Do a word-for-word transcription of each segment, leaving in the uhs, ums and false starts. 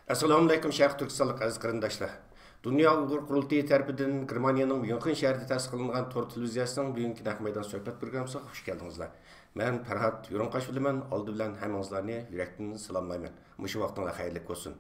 ئەسسالامۇئەلەيكۇم، شەرقىي تۈركىستانلىق ئەزىز قېرىنداشلار! دۇنيا ئۇيغۇر قۇرۇلتىيى تەرىپىدىن گېرمانىيەنىڭ ميۇنخېن شەھىرىدە تەسىس قىلىنغان تور تېلېۋىزىيەسىنىڭ بۈگۈنكى نەق مەيدان سۆھبەت پروگراممىسىغا خۇش كەلدىڭىزلەر. مەن پەرھات يۇرۇڭقاش بولىمەن. ئالدى بىلەن ھەممىڭىزلارنى يۈرەكتىن سالاملايمەن. مۇشۇ ۋاقتىڭلار خەيرلىك بولسۇن.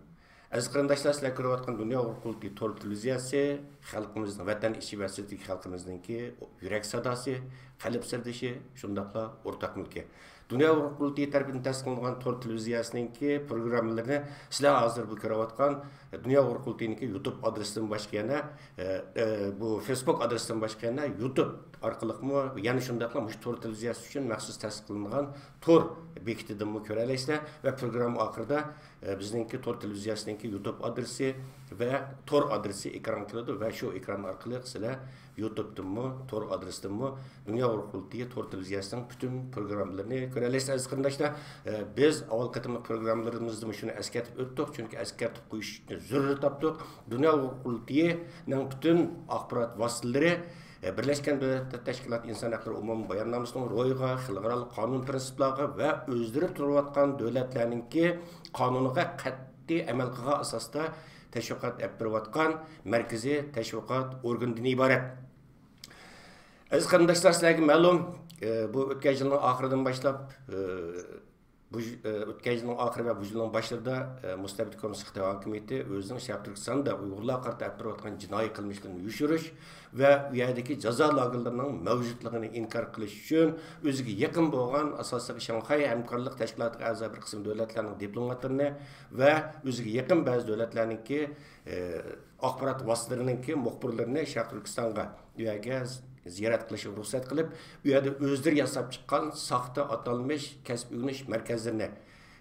ئەزىز قېرىنداشلار، سىلەر كۆرۈۋاتقان دۇنيا ئۇيغۇر قۇرۇلتىيى تور تېلېۋىزىيەسى خەلقىمىزنىڭ، ۋەتەن ئىچى ۋە سىرتىدىكى خەلقىمىزنىڭكى يۈرەك ساداسى، قەلب سىردىشى، شۇنداقلا ئورتاق مۈلكى. دۇنيا ئۇيغۇر قۇرۇلتىيى تەرىپىدىن تەسىس قىلىنغان تور تېلېۋىزىيەسىنىڭكى پروگراممىلىرىنى سىلەر ھازىر بۇ كۆرۈۋاتقان دۇنيا ئۇيغۇر قۇرۇلتىيىنىڭكى يۇتۇب ئادرېسىدىن باشقا يەنە، ئە، ئە، بۇ فېيسبۇك ئادرېسىدىن باشقا يەنە يۇتۇب ئارقىلىقمۇ، يەنە شۇنداقلا مۇشۇ تور تېلېۋىزىيەسى ئۈچۈن مەخسۇس تەسىس قىلىنغان تور بېكىتىدىنمۇ كۆرەلەيسىلەر ۋە پروگرامما ئاخىرىدا، ئە، بىزنىڭكى تور تېلېۋىزىيەسىنىڭكى يۇتۇب ئادرېسى ۋە تور ئادرېسى ئېكرانغا كېلىدۇ ۋە شۇ ئېكران ئارقىلىق سىلەر يۇتۇبتىنمۇ، تور ئادرېسىدىنمۇ دۇنيا ئۇيغۇر قۇرۇلتىيى تور تېلېۋىزىيەسىنىڭ پۈتۈن پروگراممىلىرىنى كۆرەلەيسىز، ئەزىز قېرىنداشلار. ئە، بىز ئاۋۋال قېتىملىق پروگراممىلىرىمىزدىمۇ شۇنى ئەسكەرتىپ ئۆتتۇق، چۈنكى ئەسكەرتىپ قويۇشنى زۆرۈر تاپتۇق. دۇنيا ئۇيغۇر قۇرۇلتىيىنىڭ پۈتۈن ئاخبارات ۋاسىتىلىرى، ئە، بىرلەشكەن دۆلەتلەر تەشكىلاتى ئىنسان ھەقلىرى ئومۇمىي باياننامىسىنىڭ روھىغا، خەلقئارالىق قانۇن پىرىنسىپلارغا ۋە ئۆزلىرى تۇرۇۋاتقان دۆلەتلەرنىڭكى قانۇنىغا قەتئىي ئەمەل قىلغان ئاساستا تەشۋىقات ئېلىپ بېرىۋاتقان مەركىزىي تەشۋىقات ئورگىنىدىن ئىبارەت. ئەزىز قېرىنداشلار، سىلەرگە مەلۇم، ئە، بۇ ئۆتكەن يىلنىڭ ئاخىرىدىن باشلاپ، ئە، بۇ يىل، ئە، ئۆتكەن يىلنىڭ ئاخىرى ۋە بۇ يىلنىڭ باشلىرىدا، ئە، مۇستەبىت كوممۇنىست خىتاي ھاكىمىيىتى ئۆزىنىڭ شەرقىي تۈركىستاندا ئۇيغۇرلارغا قارىتا ئېلىپ بېرىۋاتقان جىنايى قىلمىشلىرىنى يوشۇرۇش ۋە ئۇ يەردىكى جازا لاگېرلىرىنىڭ مەۋجۇتلۇقىنى ئىنكار قىلىش ئۈچۈن ئۆزىگە يېقىن بولغان، ئاساسلىقى شاڭخەي ھەمكارلىق تەشكىلاتىغا ئەزا بىر قىسىم دۆلەتلەرنىڭ دىپلوماتلىرىنى ۋە ئۆزىگە يېقىن بەزى دۆلەتلەرنىڭكى، ئە، ئاخبارات ۋاسىتىلىرىنىڭكى مۇخبىرلىرىنى شەرقىي تۈركىستانغا، ئۇ يەرگە زىيارەت قىلىشىغا رۇخسەت قىلىپ، ئۇ يەردە ئۆزلىرى ياساپ چىققان ساختا ئاتالمىش كەسىپ ئۆگىنىش مەركەزلىرىنى،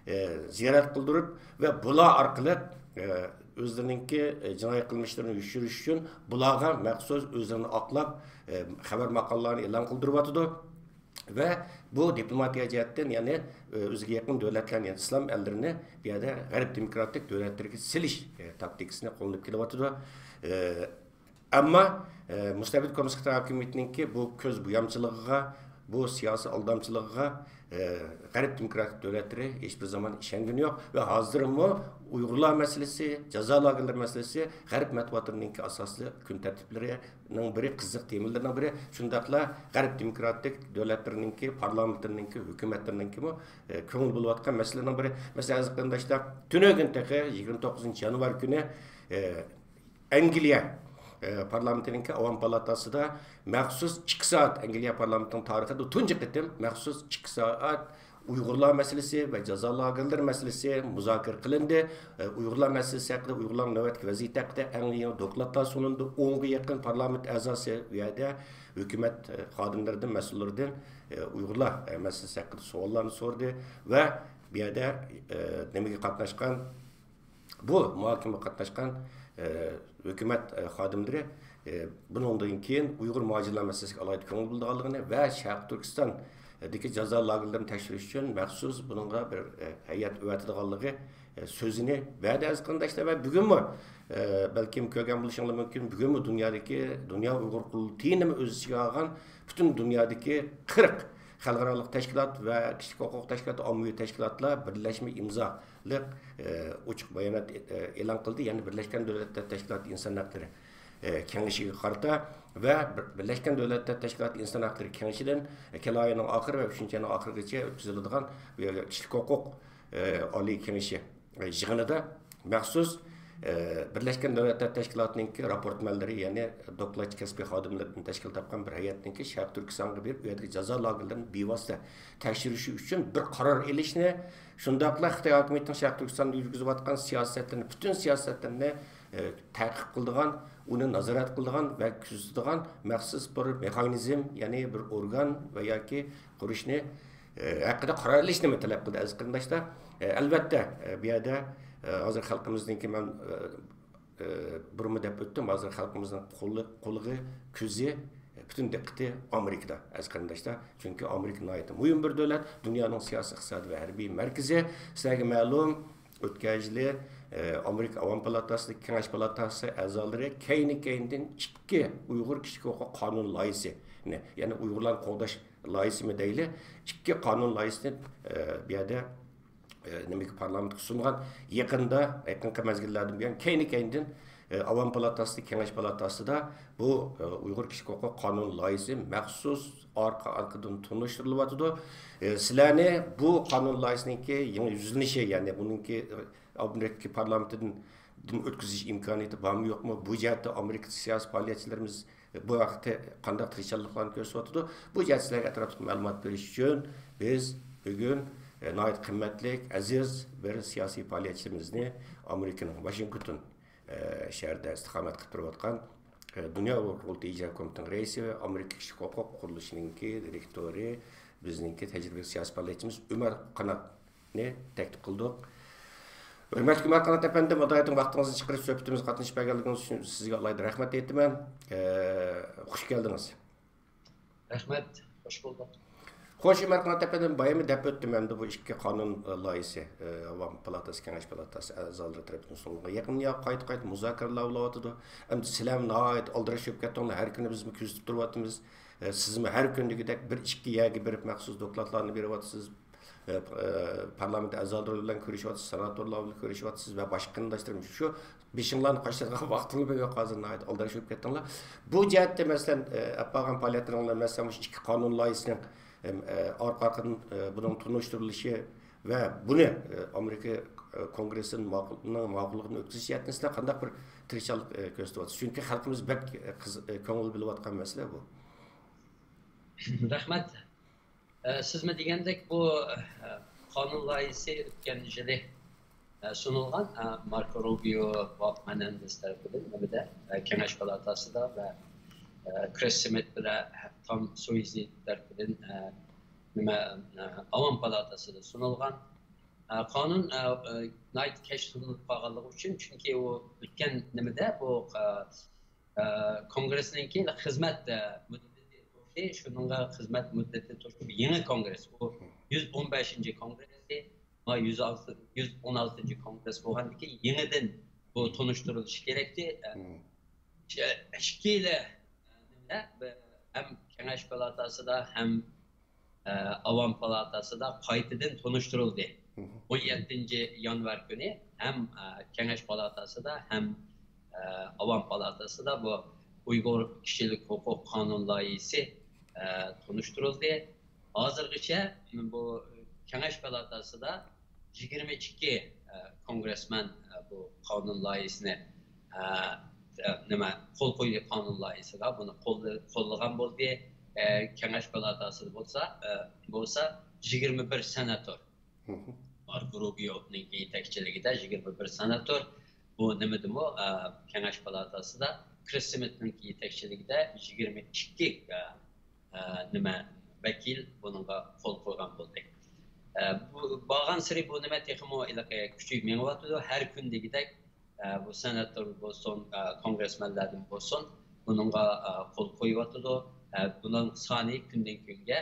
ئە، زىيارەت قىلدۇرۇپ ۋە بۇلار ئارقىلىق، ئە، ئۆزلىرىنىڭكى، ئە، جىنايى قىلمىشلىرىنى يوشۇرۇش ئۈچۈن بۇلارغا مەخسۇس ئۆزلىرىنى ئاقلاپ، ئە، خەۋەر ماقالىلەرنى ئېلان قىلدۇرۇۋاتىدۇ. ۋە بۇ دىپلوماتىيە جەھەتتىن، يەنى، ئۆزىگە يېقىن دۆلەتلەرنى، يەنى ئىسلام ئەللىرىنى بۇ يەردە غەرب دېموكراتىك دۆلەتلىرىگە سېلىش، ئە، تاكتىكىسىنى قوللىنىپ كېلىۋاتىدۇ. ئە، ئەمما، ئە، مۇستەبىت كوممۇنىست خىتاي ھاكىمىيىتىنىڭكى بۇ كۆز بويامچىلىقىغا، بۇ سىياسىي ئالدامچىلىقىغا، ئە، غەرب دېموكراتىك دۆلەتلىرى ھېچبىر زامان ئىشەنگىنى يوق ۋە ھازىرمۇ ئۇيغۇرلار مەسىلىسى، جازا لاگېرلىرى مەسىلىسى غەرب مەتبۇئاتلىرىنىڭكى ئاساسلىق كۈن تەرتىپلىرى نىڭ بىرى، قىزىق تېمىلىرىنىڭ بىرى، شۇنداقلا غەرب دېموكراتىك دۆلەتلىرىنىڭكى پارلامېنتلىرىنىڭكى، ھۆكۈمەتلىرىنىڭكىمۇ، ئە، كۆڭۈل بۆلۈۋاتقان مەسىلىلەرنىڭ بىرى. مەسىلەن، ئەزىز قېرىنداشلار، تۈنۈگۈن تېخى يىگىرمە توققۇزىنچى يانۋار كۈنى، ئە، ئەنگلىيە، ئە، پارلامېنتىنىڭكى ئاۋام پالاتاسىدا مەخسۇس ئىككى سائەت، ئەنگلىيە پارلامېنتىنىڭ تارىخىدا تۇنجى قېتىم مەخسۇس ئىككى سائەت ئۇيغۇرلار مەسىلىسى ۋە جازا لاگېرلىرى مەسىلىسى مۇزاكىرە قىلىندى. ئە، ئۇيغۇرلار مەسىلىسى ھەققىدە، ئۇيغۇرلارنىڭ نۆۋەتتىكى ۋەزىيىتى ھەققىدە ئەڭ يېڭى دوكلاتلار سۇنۇلدى. ئونغا يېقىن پارلامېنت ئەزاسى ئۇ يەردە ھۆكۈمەت، ئە، خادىملىرىدىن، مەسئۇللىرىدىن، ئە، ئۇيغۇرلار، ئە، مەسىلىسى ھەققىدە سوئاللارنى سورىدى ۋە بۇ يەردە، ئە، نېمىگە قاتناشقان، بۇ مۇھاكىمىگە قاتناشقان، ئە، ھۆكۈمەت، ئە، خادىملىرى، ئە، بۇنىڭدىن كېيىن ئۇيغۇر مۇھاجىرلار مەسىلىسىگە ئالاھىدە كۆڭۈل بۆلىدىغانلىقىنى ۋە شەرقىي تۈركىستاندىكى جازا لاگېرلىرىنى تەكشۈرۈش ئۈچۈن مەخسۇس بۇنىڭغا بىر، ئە، ھەيئەت ئەۋەتىدىغانلىقى، ئە، سۆزىنى بەردى، ئەزىز قېرىنداشلار. ۋە بۈگۈنمۇ، ئە، بەلكىم كۆرگەن بولۇشۇڭلار مۇمكىن، بۈگۈنمۇ دۇنيادىكى، دۇنيا ئۇيغۇر قۇرۇلتىيىنىمۇ ئۆز ئىچىگە ئالغان پۈتۈن دۇنيادىكى قىرىق خەلقئارالىق تەشكىلات ۋە كىشىلىك ھوقۇق تەشكىلاتى، ئاممىۋى تەشكىلاتلار بىرلەشمە ئىمزالىق، ئە، ئوچۇق بايانات، ئە، ئېلان قىلدى. يەنى بىرلەشكەن دۆلەتلەر تەشكىلاتى ئىنسان ھەقلىرى، ئە، كېڭىشىگە قارىتا ۋە بىر-، بىرلەشكەن دۆلەتلەر تەشكىلاتى ئىنسان ھەقلىرى كېڭىشىدىن، ئە، كېلەر ئاينىڭ ئاخىرى ۋە ئۈچىنچى ئاينىڭ ئاخىرىغىچە ئۆتكۈزۈلىدىغان، ئە، كىشىلىك ھوقۇق، ئە، ئالىي كېڭىشى يىغىنىدا مەخسۇس، ئە، بىرلەشكەن دۆلەتلەر تەشكىلاتىنىڭكى راپورتمەنلىرى، يەنى دوكلاتچى كەسپىي خادىملىرىدىن تەشكىل تاپقان بىر ھەيئەتنىڭكى شەرقىي تۈركىستانغا بېرىپ، ئۇ يەردىكى جازا لاگېرلىرىنى بىۋاسىتە تەكشۈرۈشى ئۈچۈن بىر قارار ئېلىشنى، شۇنداقلا خىتاي ھاكىمىيىتىنىڭ شەرقىي تۈركىستاندا يۈرگۈزۈۋاتقان سىياسەتلىرىنى، پۈتۈن سىياسەتلىرىنى، ئە، تەقىب قىلىدىغان، ئۇنى نازارەت قىلىدىغان ۋە كۆزىتىدىغان مەخسۇس بىر مېخانىزم، يەنى بىر ئورگان ۋە ياكى قۇرۇشنى، ئە، ھەققىدە قارار ئېلىشنىمۇ تەلەپ قىلدى، ئەزىز قېرىنداشلار. ئە، ئەلۋەتتە، ئە، بۇ يەردە، ئە، ھازىر خەلقىمىزنىڭكى، مەن، ئە، ئە، بۇرۇنمۇ دەپ ئۆتتۈم، ھازىر خەلقىمىزنىڭ قولى، قۇلىقى، كۆزى، ئە، پۈتۈن دىققىتى ئامېرىكىدا، ئەزىز قېرىنداشلار. چۈنكى ئامېرىكا ناھايىتى مۇھىم بىر دۆلەت، دۇنيانىڭ سىياسىي، ئىقتىسادىي ۋە ھەربىي مەركىزى. سىلەرگە مەلۇم، ئۆتكەن يىلى، ئە، ئامېرىكا ئاۋام پالاتاسىدىكى كېڭەش پالاتاسى ئەزالىرى كەينى-كەينىدىن ئىككى ئۇيغۇر كىشىلىك ھوقۇق قانۇن لايىھىسىنى، يەنى ئۇيغۇرلارنى قوغداش لايىھىسىمۇ دەيلى، ئىككى قانۇن لايىھىسىنى، ئە، بۇ يەردە ئە، نېمىگە، پارلامېنتقا سۇنغان. يېقىندا، يېقىنقى مەزگىللەردىن بۇيان كەينى-كەينىدىن، ئە، ئاۋام پالاتاسىدا، كېڭەش پالاتاسىدا بۇ، ئە، ئۇيغۇر كىشىلىك ھوقۇق قانۇن لايىھىسى مەخسۇس ئارقا-ئارقىدىن تونۇشتۇرۇلۇۋاتىدۇ. ئە، سىلەرنى بۇ قانۇن لايىھىسىنىڭكى يېڭى يۈزلىنىشى، يەنى بۇنىڭكى، ئە، ئامېرىكا پارلامېنتىدىن، دىن ئۆتكۈزۈش ئىمكانىيىتى بارمۇ يوقمۇ؟ بۇ جەھەتتە ئامېرىكا سىياسىي پائالىيەتچىلىرىمىز بۇ ھەقتە قانداق تىرىشچانلىقلارنى كۆرسىتىۋاتىدۇ؟ بۇ جەھەتتە سىلەرگە ئەتراپلىق مەلۇمات بېرىش ئۈچۈن بىز بۈگۈن، ئە، ناھايىتى قىممەتلىك، ئەزىز بىر سىياسىي پائالىيەتچىمىزنى ئامېرىكىنىڭ ۋاشىنگتون، ئە، شەھىرىدە ئىستىقامەت قىلىپ تۇرۇۋاتقان، ئە، دۇنيا ئۇيغۇر قۇرۇلتىيى ئىجرا كومىتېتىنىڭ رەئىسى ۋە ئامېرىكا كىشىلىك ھوقۇق قۇرۇلۇشىنىڭكى دىرېكتورى، بىزنىڭكى تەجرىبىلىك سىياسىي پائالىيەتچىمىز ئۆمەر قانات نى تەكلىپ قىلدۇق. ھۆرمەتلىك ئۆمەر قانات ئەپەندىم، ئالايىتىڭ ۋاقتىڭىزنى چىقىرىپ سۆھبىتىمىزگە قاتنىشىپ بەرگەنلىكىڭىز ئۈچۈن سىزگە ئالايىتە رەھمەت ئېيتىمەن. ئە، خۇش كەلدىڭىز. رەھمەت، خۇش بولدۇق. خوش، ئۆمەر قانات ئەپەندىم، بايامى دەپ ئۆتتۈم ئەمدى بۇ ئىككى قانۇن، ئە، لايىھىسى، ئە، ئاۋام پالاتاسى، كېڭەش پالاتاسى ئەزالىرى تەرىپىدىن سۇنۇلغان. يېقىندا قايتا-قايتا مۇزاكىرىلەر بولۇۋاتىدۇ. ئەمدى سىلەرمۇ ناھايىتى ئالدىراش بولۇپ كەتتىڭلار، ھەر كۈنى بىزمۇ كۆزىتىپ تۇرۇۋاتىمىز. ئە، سىزمۇ ھەر كۈندىكىدەك بىر ئىككى يەرگە بېرىپ مەخسۇس دوكلاتلارنى بېرىۋاتىسىز. ئە، ئە، پارلامېنت ئەزالىرى بىلەن كۆرۈشۈۋاتىسىز، سېناتورلار بىلەن كۆرۈشۈۋاتىسىز ۋە باشقا قېرىنداشلىرىم، شۇ بېشىڭلارنى قاشلايدىغان ۋاقتىڭلار بولمايۋاتقان، ھازىر ناھايىتى ئالدىراش بولۇپ كەتتىڭلار. بۇ جەھەتتە، مەسىلەن، ئە، ئېلىپ بارغان پائالىيەتلىرىڭلار، مەسىلەن، مۇشۇ ئىككى قانۇن لايىھىسىنىڭ، ئە، ئە، ئارقا-ئارقىدىن، ئە، بۇنىڭ تونۇشتۇرۇلۇشى ۋە بۇنى، ئە، ئامېرىكا، ئە، كونگرېسسىنىڭ ماقۇل-، نىڭ ماقۇللۇقىنى ئۆتكۈزۈش جەھەتتىن سىلەر قانداق بىر تىرىشچانلىق، ئە، كۆرسىتىۋاتىسىز؟ چۈنكى خەلقىمىز بەك، ئە، قىز-، ئە، كۆڭۈل بۆلۈۋاتقان مەسىلە بۇ. رەھمەت. ئە، سىزمۇ دېگەندەك، بۇ، ئە، قانۇن لايىھىسى ئۆتكەن يىلى، ئە، سۇنۇلغان، ئە، ماركو روبىيو، باب مېنېندېز تەرىپىدىن نېمىدە، ئە، كېڭەش پالاتاسىدا ۋە، ئە، كرىس سمىت بىلەن تام سويزى تەرىپىدىن، ئە، نېمە، ئە، ئاۋام پالاتاسىدا سۇنۇلغان. ئە، قانۇن، ئە، ئە، ناھايىتى كەچ سۇنۇلۇپ قالغانلىقى ئۈچۈن، چۈنكى ئۇ ئۆتكەن نېمىدە بۇ، ئە، ئە، كونگرېسنىڭكى خىزمەت، ئە، مۇددىتى توشتى، شۇنىڭغا خىزمەت مۇددىتى توشۇپ، يېڭى كونگرېس، بۇ يۈز ئون بەشىنچى كونگرېسى، ما يۈز ئالتە، يۈز ئون ئالتىنچى كونگرېس بولغاندىكىن يېڭىدىن بۇ تونۇشتۇرۇلۇشى كېرەكتى. ئە، ئىككىيلى، ئە، نېمە، بىر، ھەم كېڭەش پالاتاسىدا، ھەم ئاۋام پالاتاسىدا قايتىدىن تونۇشتۇرۇلدى. ئون يەتتىنچى يانۋار كۈنى ھەم، ئە، كېڭەش پالاتاسىدا، ھەم، ئە، ئاۋام پالاتاسىدا بۇ ئۇيغۇر كىشىلىك ھوقۇق قانۇن لايىھىسى، ئە، تونۇشتۇرۇلدى. ھازىرغىچە بۇ كېڭەش پالاتاسىدا يىگىرمە ئىككى، ئە، كونگرېسمېن، ئە، بۇ قانۇن لايىھىسىنى، ئە، ئە، نېمە، قول قويدى قانۇن لايىھىسىغا، بۇنى قوللا-، قوللىغان بولدى. ئە، كېڭەش پالاتاسىدا بولسا، ئە، بولسا يىگىرمە بىر سېناتور. ماركو روبىيونىڭ يېتەكچىلىكىدە يىگىرمە بىر سېناتور. بۇ نېمىدىمۇ، ئە، كېڭەش پالاتاسىدا كرىس سمىتنىڭ يېتەكچىلىكىدە يىگىرمە ئىككى، ئە، ئە، نېمە، ۋەكىل بۇنىڭغا قول قويغان بولدى. ئە، بۇ، بارغانسېرى بۇ نېمە تېخىمۇ ھېلىقى كۈچىيىپ مېڭىۋاتىدۇ. ھەر كۈن دېگۈدەك، ئە، بۇ سېناتور بولسۇن، ئە، كونگرېسمېنلەردىن بولسۇن، بۇنىڭغا، ئە، قول قويۇۋاتىدۇ. ئە، بۇنىڭ سانى كۈندىن كۈنگە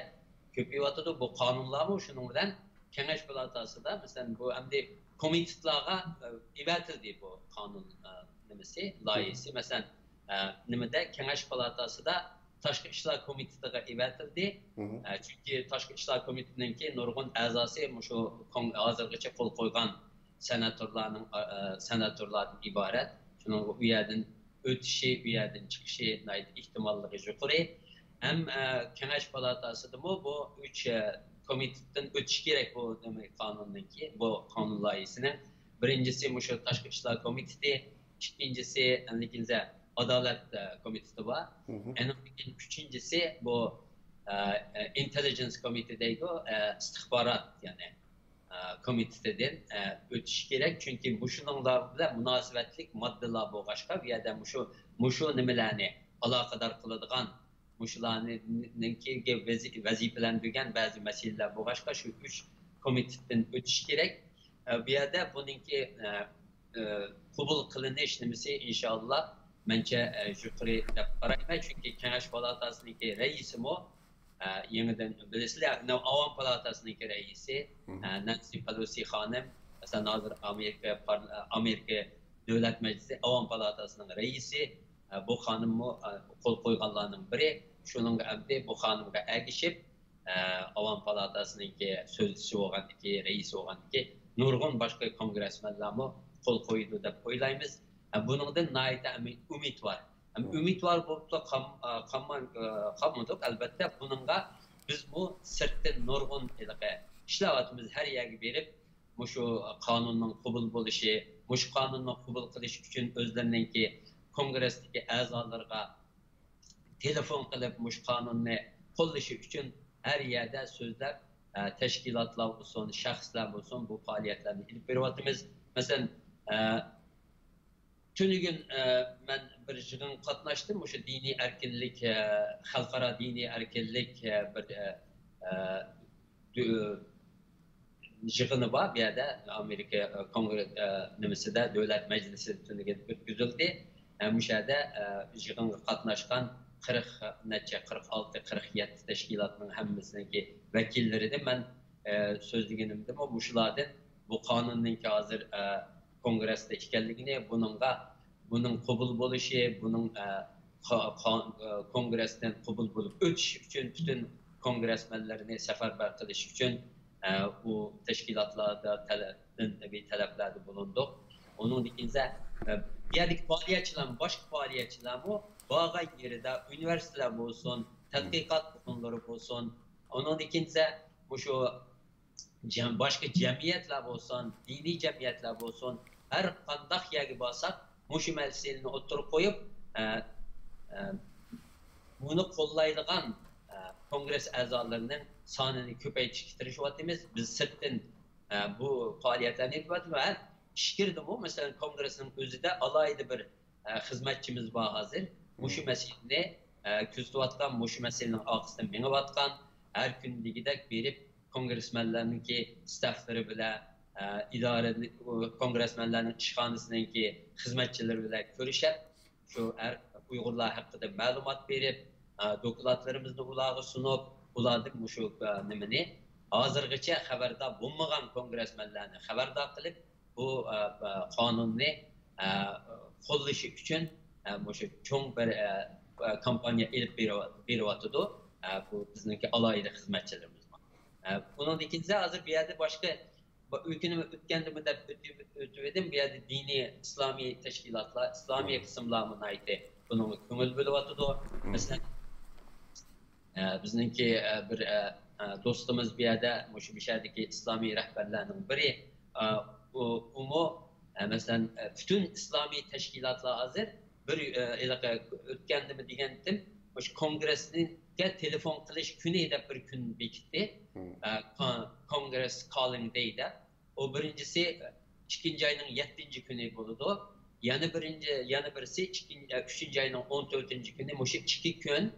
كۆپىيىۋاتىدۇ. بۇ قانۇنلارمۇ شۇنىڭ بىلەن كېڭەش پالاتاسىدا، مەسىلەن، بۇ ئەمدى كومىتېتلارغا، ئە، ئېۋەتىلدى بۇ قانۇن، ئە، نېمىسى، لايىھىسى. مەسىلەن، ئە، نېمىدە، كېڭەش پالاتاسىدا تاشقى ئىشلار كومىتېتىغا ئېۋەتىلدى. ئە، چۈنكى تاشقى ئىشلار كومىتېتىنىڭكى نۇرغۇن ئەزاسى مۇشۇ كون-، ھازىرغىچە قول قويغان سېناتورلارنىڭ، ئە، ئە، سېناتورلاردىن ئىبارەت. شۇنىڭغا ئۇ يەردىن ئۆتۈشى، ئۇ يەردىن چىقىشى ناھايىتى ئېھتىماللىقى يۇقىرى. ھەم، ئە، كېڭەش پالاتاسىدىمۇ بۇ ئۈچ، ئە، كومىتېتتىن ئۆتۈشى كېرەك بۇ نېمە قانۇننىڭكى، بۇ قانۇن لايىھىسىنىڭ. بىرىنچىسى مۇشۇ تاشقى ئىشلار كومىتېتى، ئىككىنچىسى ئەنلىكىنزە ئادالەت، ئە، كومىتېتى بار. ئەنىڭدىن كېيىن ئۈچىنچىسى بۇ، ئە، ئە، ئىنتېللىجېنس كومىتېتى دەيدۇ، ئە، ئىستىخبارات، يەنى، ئە، كومىتېتىدىن، ئە، ئۆتۈشى كېرەك. چۈنكى مۇشۇنىڭلار بىلەن مۇناسىۋەتلىك ماددىلار بولغاچقا، بۇ يەردە مۇشۇ، مۇشۇ نېمىلەرنى ئالاقىدار قىلىدىغان، مۇشۇلارنىڭكى ۋەزى-، ۋەزىپىلەندۈرگەن بەزى مەسىلىلەر بولغاچقا، شۇ ئۈچ كومىتېتتىن ئۆتۈشى كېرەك. ئە، بۇ يەردە بۇنىڭكى، ئە، ئە، قوبۇل قىلىنىش نېمىسى، ئىنشائاللا، مەنچە، ئە، يۇقىرى دەپ قارايمەن. چۈنكى كېڭەش پالاتاسىنىڭكى رەئىسىمۇ، ئە، يېڭىدىن بىلىسىلەر، ئاۋام پالاتاسىنىڭكى رەئىسى، ئە، نانسى پېلوسى خانىم، مەسىلەن، ھازىر ئامېرىكا پار-، ئامېرىكا دۆلەت مەجلىسى ئاۋام پالاتاسىنىڭ رەئىسى، ئە، بۇ خانىممۇ، ئە، قول قويغانلارنىڭ بىرى. شۇنىڭغا ئەمدى بۇ خانىمغا ئەگىشىپ، ئە، ئاۋام پالاتاسىنىڭكى سۆزچىسى بولغاندىكى، رەئىسى بولغاندىكى، نۇرغۇن باشقا كونگرېسمېنلارمۇ قول قويىدۇ دەپ ئويلايمىز. ھە، بۇنىڭدىن ناھايىتى ئۈمىد، ئۈمىد بار. ھەم ئۈمىد بار بولۇپلا قالم-، ئە، قالماي-، ئە، قالمىدۇق. ئەلۋەتتە، بۇنىڭغا بىزمۇ سىرتتىن نۇرغۇن ھېلىقى ئىشلەۋاتىمىز. ھەر يەرگە بېرىپ، مۇشۇ قانۇننىڭ قوبۇل بولۇشى، مۇشۇ قانۇننى قوبۇل قىلىش ئۈچۈن ئۆزلىرىنىڭكى كونگرېستىكى ئەزالىرىغا تېلېفون قىلىپ، مۇشۇ قانۇننى قوللىشى ئۈچۈن ھەر يەردە سۆزلەپ، ئە، تەشكىلاتلار بولسۇن، شەخسلەر بولسۇن، بۇ پائالىيەتلەرنى ئېلىپ بېرىۋاتىمىز. مەسىلەن، ئە، تۈنۈگۈن، ئە، مەن بىر يىغىنغا قاتناشتىم. مۇشۇ دىنىي ئەركىنلىك، ئە، خەلقئارا دىنىي ئەركىنلىك، ئە، بىر، ئە، ئە، دۆ-، يىغىنى بار بۇ يەردە، ئامېرىكا، ئە، كونگرېس، ئە، نېمىسىدە، دۆلەت مەجلىسى تۈنۈگۈن ئۆتكۈزۈلدى. ئە، مۇشۇ يەردە، ئە، يىغىنغا قاتناشقان قىرىق نەچچە، قىرىق ئالتە، قىرىق يەتتە تەشكىلاتنىڭ ھەممىسىنىڭكى ۋەكىللىرىدىن مەن، ئە، سۆزلىگىنىمدىمۇ مۇشۇلاردىن بۇ قانۇننىڭكى ھازىر، ئە، كونگرېستا ئىكەنلىكىنى، بۇنىڭغا، بۇنىڭ قوبۇل بولۇشى، بۇنىڭ، ئە، قا-، قا-، ئە، كونگرېستىن قوبۇل بولۇپ ئۆتۈشى ئۈچۈن پۈتۈن كونگرېسمېنلىرىنى سەپەربەر قىلىش ئۈچۈن، ئە، ئۇ تەشكىلاتلاردا تەلە-، ئەنئەنىۋى تەلەپلەردە بۇلۇندۇق. ئۇنىڭدىن كېيىن، ئە، بۇ يەردىكى پائالىيەتچىلەرمۇ، باشقا پائالىيەتچىلەرمۇ بارغان يېرىدە ئۇنىۋېرسىتېتلار بولسۇن، تەتقىقات ئورۇنلىرى بولسۇن، ئۇنىڭدىن كېيىن مۇشۇ جەم-، باشقا جەمئىيەتلەر بولسۇن، دىنىي جەمئىيەتلەر بولسۇن، ھەر قانداق يەرگە بارساق، مۇشۇ مەسىلىنى ئوتتۇرىغا قويۇپ، ئە، ئە، بۇنى قوللايدىغان، ئە، كونگرېس ئەزالىرىنىڭ سانىنى كۆپەيتىشكە تىرىشىۋاتىمىز. بىز سىرتتىن، ئە، بۇ پائالىيەتلەرنى ئېلىپ ۋە ئىچكىرىدىمۇ، مەسىلەن، كونگرېسنىڭ ئۆزىدە ئالاھىدە بىر، ئە، خىزمەتچىمىز بار ھازىر. مۇشۇ مەسىلىنى، ئە، كۆزىتىۋاتقان، مۇشۇ مەسىلىنىڭ ئارقىسىدىن مېڭىۋاتقان، ھەر كۈندىكىدەك بېرىپ، كونگرېسمېنلارنىڭكى ستافلىرى بىلەن، ئە، ئىدارە، كونگرېسمېنلارنىڭ ئىشخانىسىنىڭكى خىزمەتچىلىرى بىلەن كۆرۈشۈپ، شۇ ھەر ئۇيغۇرلار ھەققىدە مەلۇمات بېرىپ، ئە، دوكلاتلىرىمىزنى ئۇلارغا سۇنۇپ، ئۇلاردىن مۇشۇ، ئە، نېمىنى، ھازىرغىچە خەۋەردار بولمىغان كونگرېسمېنلارنى خەۋەردار قىلىپ، بۇ، ئە، ئە، قانۇننى، ئە، قوللىشى ئۈچۈن، ئە، مۇشۇ چوڭ بىر، ئە، ئە، كامپانىيە ئېلىپ بېرىۋ-، بېرىۋاتىدۇ. ئە، بۇ بىزنىڭكى ئالاھىدە خىزمەتچىلىرىمىز بار. ئە، بۇنىڭدىن كېيىن ھازىر بۇ يەردە باشقا بۇ ئۆتكەندىمۇ دەپ ئۆتۈپ، ئۆتۈۋىدىم. بۇ يەردە دىنىي ئىسلامىي تەشكىلاتلار، ئىسلامىي قىسىملارمۇ ناھايىتى بۇنىڭغا كۆڭۈل بۆلۈۋاتىدۇ. مەسىلەن، ئە، بىزنىڭكى، ئە، بىر، ئە، ئە، دوستىمىز بۇ يەردە، مۇشۇ، بۇ شەھەردىكى ئىسلامىي رەھبەرلەرنىڭ بىرى، ئە، ئۇ، ئۇمۇ، ئە، مەسىلەن، ئە، پۈتۈن ئىسلامىي تەشكىلاتلار ھازىر بىر، ئە، ھېلىقى ئۆتكەندىمۇ دېگەنتىم، مۇشۇ كونگرېسنىڭكى تېلېفون قىلىش كۈنى دەپ بىر كۈن بېكىتتى. ئە، كون-، كونگرېس كالىنگ دەي دەپ. ئۇ بىرىنچىسى ئىككىنچى ئاينىڭ يەتتىنچى كۈنى بولىدۇ. يەنە بىرىنچى، يەنە بىرسى ئىككىنچى، ئۈچىنچى ئاينىڭ ئون تۆتىنچى كۈنى. مۇشۇ ئىككى كۈن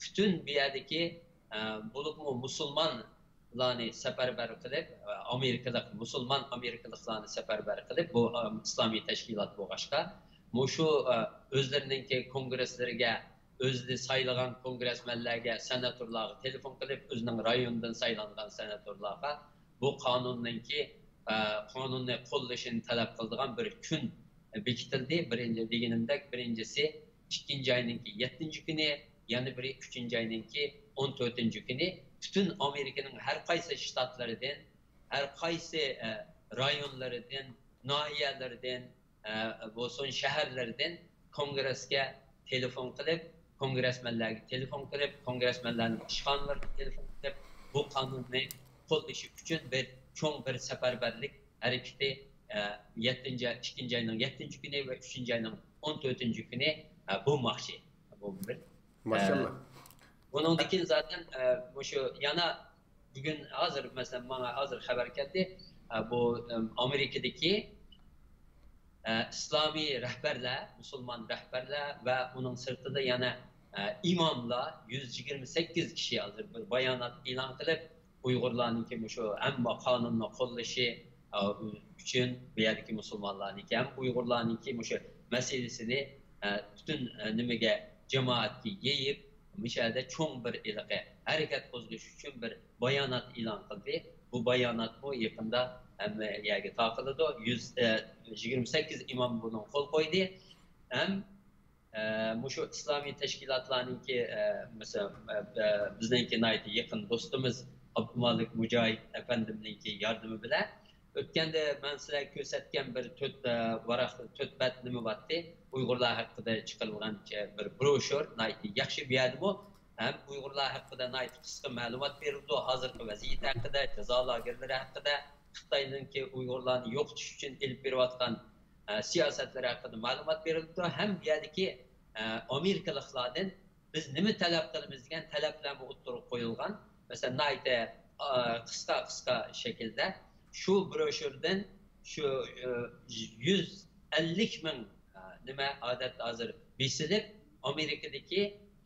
پۈتۈن بۇ يەردىكى، ئە، بولۇپمۇ مۇسۇلمانلارنى سەپەربەر قىلىپ، ئە، ئامېرىكىلىق، مۇسۇلمان ئامېرىكىلىقلارنى سەپەربەر قىلىپ، بۇ، ئە، ئىسلامىي تەشكىلات بولغاچقا، مۇشۇ، ئە، ئۆزلىرىنىڭكى كونگرېسلىرىگە، ئۆزى سايلىغان كونگرېسمېنلەرگە، سېناتورلارغا تېلېفون قىلىپ، ئۆزىنىڭ رايونىدىن سايلانغان سېناتورلارغا بۇ قانۇننىڭكى، ئە، قانۇننى قوللىشىنى تەلەپ قىلىدىغان بىر كۈن بېكىتىلدى. بىرىنچى، دېگىنىمدەك، بىرىنچىسى ئىككىنچى ئاينىڭكى يەتتىنچى كۈنى، يەنە بىرى ئۈچىنچى ئاينىڭكى ئون تۆتىنچى كۈنى پۈتۈن ئامېرىكىنىڭ ھەر قايسى شتاتلىرىدىن، ھەر قايسى، ئە، رايونلىرىدىن، ناھىيەلىرىدىن، ئە، بولسۇن شەھەرلىرىدىن كونگرېسكە تېلېفون قىلىپ، كونگرېسمېنلەرگە تېلېفون قىلىپ، كونگرېسمېنلەرنىڭ ئىشخانىلىرىغا تېلېفون قىلىپ، بۇ قانۇننى قوللىشى ئۈچۈن بىر چوڭ بىر سەپەربەرلىك ھەرىكىتى، ئە، يەتتىنچى، ئىككىنچى ئاينىڭ يەتتىنچى كۈنى ۋە ئۈچىنچى ئاينىڭ ئون تۆتىنچى كۈنى، ئە، بولماقچى. بۇ بىر. ماشاللا. ئە، بۇنىڭدىن كېيىن زادەن، ئە، مۇشۇ يەنە بۈگۈن ھازىر، مەسىلەن، ماڭا ھازىر خەۋەر كەلدى. ئە، بۇ، ئەم، ئامېرىكىدىكى، ئە، ئىسلامىي رەھبەرلەر، مۇسۇلمان رەھبەرلەر ۋە ئۇنىڭ سىرتىدا يەنە، ئە، ئىماملار يۈز يىگىرمە سەككىز كىشى ھازىر بىر بايانات ئېلان قىلىپ، ئۇيغۇرلارنىڭكى مۇشۇ ھەممە قانۇننى قوللىشى، ئە، ئۈچۈن بۇ يەردىكى مۇسۇلمانلارنىڭكى ھەم ئۇيغۇرلارنىڭكى مۇشۇ مەسىلىسىنى، ئە، پۈتۈن، ئە، نېمىگە، جامائەتكە يېيىپ، مۇشۇ يەردە چوڭ بىر ھېلىقى ھەرىكەت قوزغىشى ئۈچۈن بىر بايانات ئېلان قىلدى. بۇ باياناتمۇ يېقىندا ھەممە يەرگە تارقىلىدۇ. يۈز، ئە، يىگىرمە سەككىز ئىمام بۇنىڭغا قول قويدى. ھەم، ئە، مۇشۇ ئىسلامىي تەشكىلاتلارنىڭكى، ئە، مەسىلەن، ئە، ئە، بىزنىڭكى ناھايىتى يېقىن دوستىمىز ئابدۇمالىك مۇجاھىد ئەپەندىمنىڭكى ياردىمى بىلەن ئۆتكەندە مەن سىلەرگە كۆرسەتكەن بىر تۆت، ئە، ۋاراق، تۆت بەت نېمە بارتى؟ ئۇيغۇرلار ھەققىدە چىقىرىلغان بىر بروشور، ناھايىتى ياخشى. بۇ يەردىمۇ ھەم ئۇيغۇرلار ھەققىدە ناھايىتى قىسقا مەلۇمات بېرىلىدۇ. ھازىرقى ۋەزىيەت ھەققىدە، جازا لاگېرلىرى ھەققىدە، خىتاينىڭكى ئۇيغۇرلارنى يوقىتىش ئۈچۈن ئېلىپ بېرىۋاتقان، ئە، سىياسەتلىرى ھەققىدە مەلۇمات بېرىلىدۇ. ھەم بۇ يەردىكى، ئە، ئامېرىكىلىقلاردىن بىز نېمە تەلەپ قىلىمىز دېگەن تەلەپلەرمۇ ئوتتۇرىغا قويۇلغان. مەسىلەن، ناھايىتى، ئا، قىسقا، قىسقا شەكىلدە شۇ بروشيۇردىن شۇ، ئە، يۈز ئەللىك مىڭ، ئا، نېمە، ئادەت ھازىر بېسىلىپ، ئامېرىكىدىكى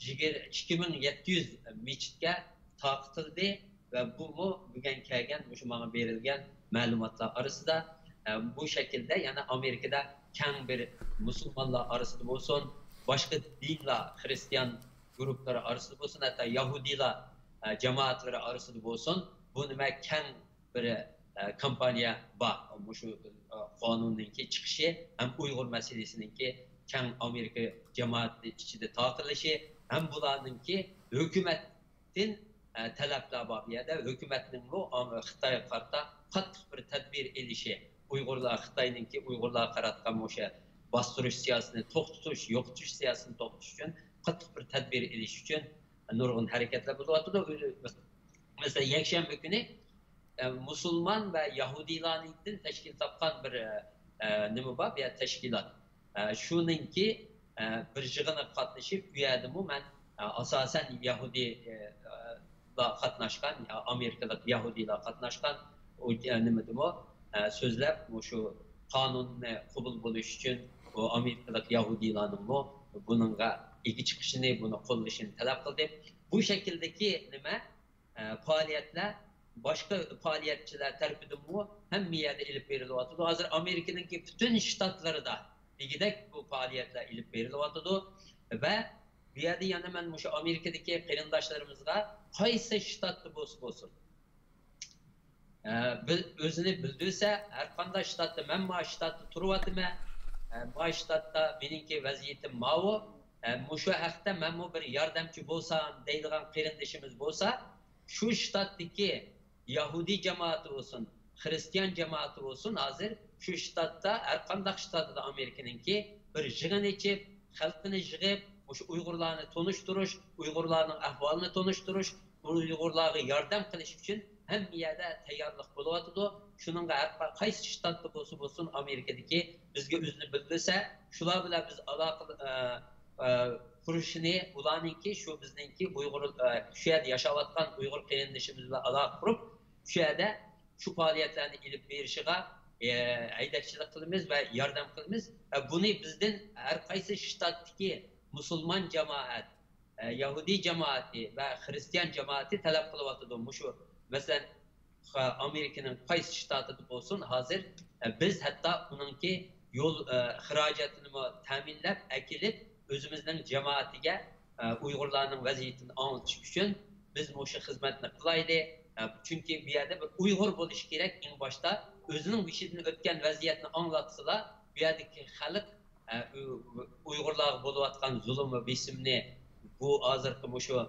يىگىر-، ئىككى مىڭ يەتتە يۈز مىچىتكە تارقىتىلدى. ۋە بۇمۇ بۈگۈن كەلگەن، مۇشۇ ماڭا بېرىلگەن مەلۇماتلار ئارىسىدا، ئە، بۇ شەكىلدە يەنە ئامېرىكىدا كەڭ بىر مۇسۇلمانلار ئارىسىدا بولسۇن، باشقا دىنلار، خرىستىيان گۇرۇپپىلىرى ئارىسىدا بولسۇن، ھەتتا يەھۇدىيلار، ئە، جامائەتلىرى ئارىسىدا بولسۇن، بۇ نېمە كەڭ بىر، ئە، كامپانىيە بار. مۇشۇ، ئە، قانۇننىڭكى چىقىشى ھەم ئۇيغۇر مەسىلىسىنىڭكى كەڭ ئامېرىكا جامائىتى ئىچىدە تارقىلىشى ھەم بۇلارنىڭكى ھۆكۈمەت تىن، ئە، تەلەپلەر بار. بۇ يەردە ھۆكۈمەتنىڭمۇ، ئا، خىتايغا قارىتا قاتتىق بىر تەدبىر ئېلىشى، ئۇيغۇرلار، خىتاينىڭكى ئۇيغۇرلارغا قاراتقان مۇشۇ باستۇرۇش سىياسىتىنى توختىتىش، يوقىتىش سىياسىتىنى توختىتىش ئۈچۈن قاتتىق بىر تەدبىر ئېلىش ئۈچۈن نۇرغۇن ھەرىكەتلەر بولۇۋاتىدۇ. مەسىلەن، يەكشەنبە كۈنى، ئە، مۇسۇلمان ۋە يەھۇدىيلارنىڭدىن تەشكىل تاپقان بىر، ئە، ئە، نېمە بار؟ بۇ يەردە تەشكىلات. ئە، شۇنىڭكى، ئە، بىر يىغىنىغا قاتنىشىپ، ئۇ يەردىمۇ مەن، ئە، ئاساسەن يەھۇدىي، ئە، ئە، لار قاتناشقان، ئامېرىكىلىق يەھۇدىيلار قاتناشقان، ئۇ، ئە، نېمىدىمۇ، ئە، سۆزلەپ، مۇشۇ قانۇننى قوبۇل بولۇش ئۈچۈن، ئۇ ئامېرىكىلىق يەھۇدىيلارنىڭمۇ بۇنىڭغا ئىگە چىقىشىنى، بۇنى قوللىشىنى تەلەپ قىلدى. بۇ شەكىلدىكى نېمە؟ ئە، پائالىيەتلەر باشقا پائالىيەتچىلەر تەرىپىدىنمۇ ھەممە يەردە ئېلىپ بېرىلىۋاتىدۇ. ھازىر ئامېرىكىنىڭكى پۈتۈن شتاتلىرىدا دېگۈدەك بۇ پائالىيەتلەر ئېلىپ بېرىلىۋاتىدۇ. ۋە بۇ يەردە يەنە مەن مۇشۇ ئامېرىكىدىكى قېرىنداشلىرىمىزغا قايسى شتاتتا بولسا بولسۇن، ئە، بىل-، ئۆزىنى بىلدۈرسە، ھەر قانداق شتاتتا، مەن ما شتاتتا تۇرۇۋاتىمەن، ئە، ما شتاتتا مېنىڭكى ۋەزىيىتىم ماۋۇ، ئە، مۇشۇ ھەقتە مەنمۇ بىر ياردەمچى بولسام دەيدىغان قېرىندىشىمىز بولسا، شۇ شتاتتىكى يەھۇدىي جامائىتى بولسۇن، خىرىستىيان جامائىتى بولسۇن، ھازىر شۇ شتاتتا، ھەر قانداق شتاتىدا ئامېرىكىنىڭكى بىر يىغىن ئېچىپ، خەلقنى يىغىپ، مۇشۇ ئۇيغۇرلارنى تونۇشتۇرۇش، ئۇيغۇرلارنىڭ ئەھۋالىنى تونۇشتۇرۇش، ئۇيغۇرلارغا ياردەم قىلىش ئۈچۈن ھەممە يەردە تەييارلىق بولۇۋاتىدۇ. شۇنىڭغا ھەر قا-، قايسى شتاتتا بولسا بولسۇن، ئامېرىكىدىكى بىزگە ئۆزىنى بىلدۈرسە، شۇلار بىلەن بىز ئالاقە، ئە، ئە، قۇرۇشىنى، ئۇلارنىڭكى شۇ بىزنىڭكى ئۇيغۇر، ئە، شۇ يەردە ياشاۋاتقان ئۇيغۇر قېرىندىشىمىز بىلەن ئالاقە قۇرۇپ، شۇ يەردە شۇ پائالىيەتلەرنى ئېلىپ بېرىشىغا، ئە، ھەيدەكچىلىك قىلىمىز ۋە ياردەم قىلىمىز. ئە، بۇنى بىزدىن ھەر قايسى شتاتتىكى مۇسۇلمان جامائەت، ئە، يەھۇدىي جامائىتى ۋە خىرىستىيان جامائىتى تەلەپ قىلىۋاتىدۇ. مۇشۇ، مەسىلەن، خا-، ئامېرىكىنىڭ قايسى شتاتىدا بولسۇن، ھازىر، ئە، بىز ھەتتا ئۇنىڭكى يول، ئە، خىراجەتىنىمۇ تەمىنلەپ ئەكېلىپ، ئۆزىمىزنىڭ جامائىتىگە، ئە، ئۇيغۇرلارنىڭ ۋەزىيىتىنى ئاڭلىتىش ئۈچۈن بىز مۇشۇ خىزمەتنى قىلايلى. ئە، چۈنكى بۇ يەردە بىر ئۇيغۇر بولۇش كېرەك، ئەڭ باشتا ئۆزىنىڭ بېشىدىن ئۆتكەن ۋەزىيەتنى ئاڭلاتسىلا، بۇ يەردىكى خەلق، ئە، ئۇ-، ئۇيغۇرلارغا بولۇۋاتقان زۇلۇم ۋە بېسىمنى، بۇ ھازىرقى مۇشۇ،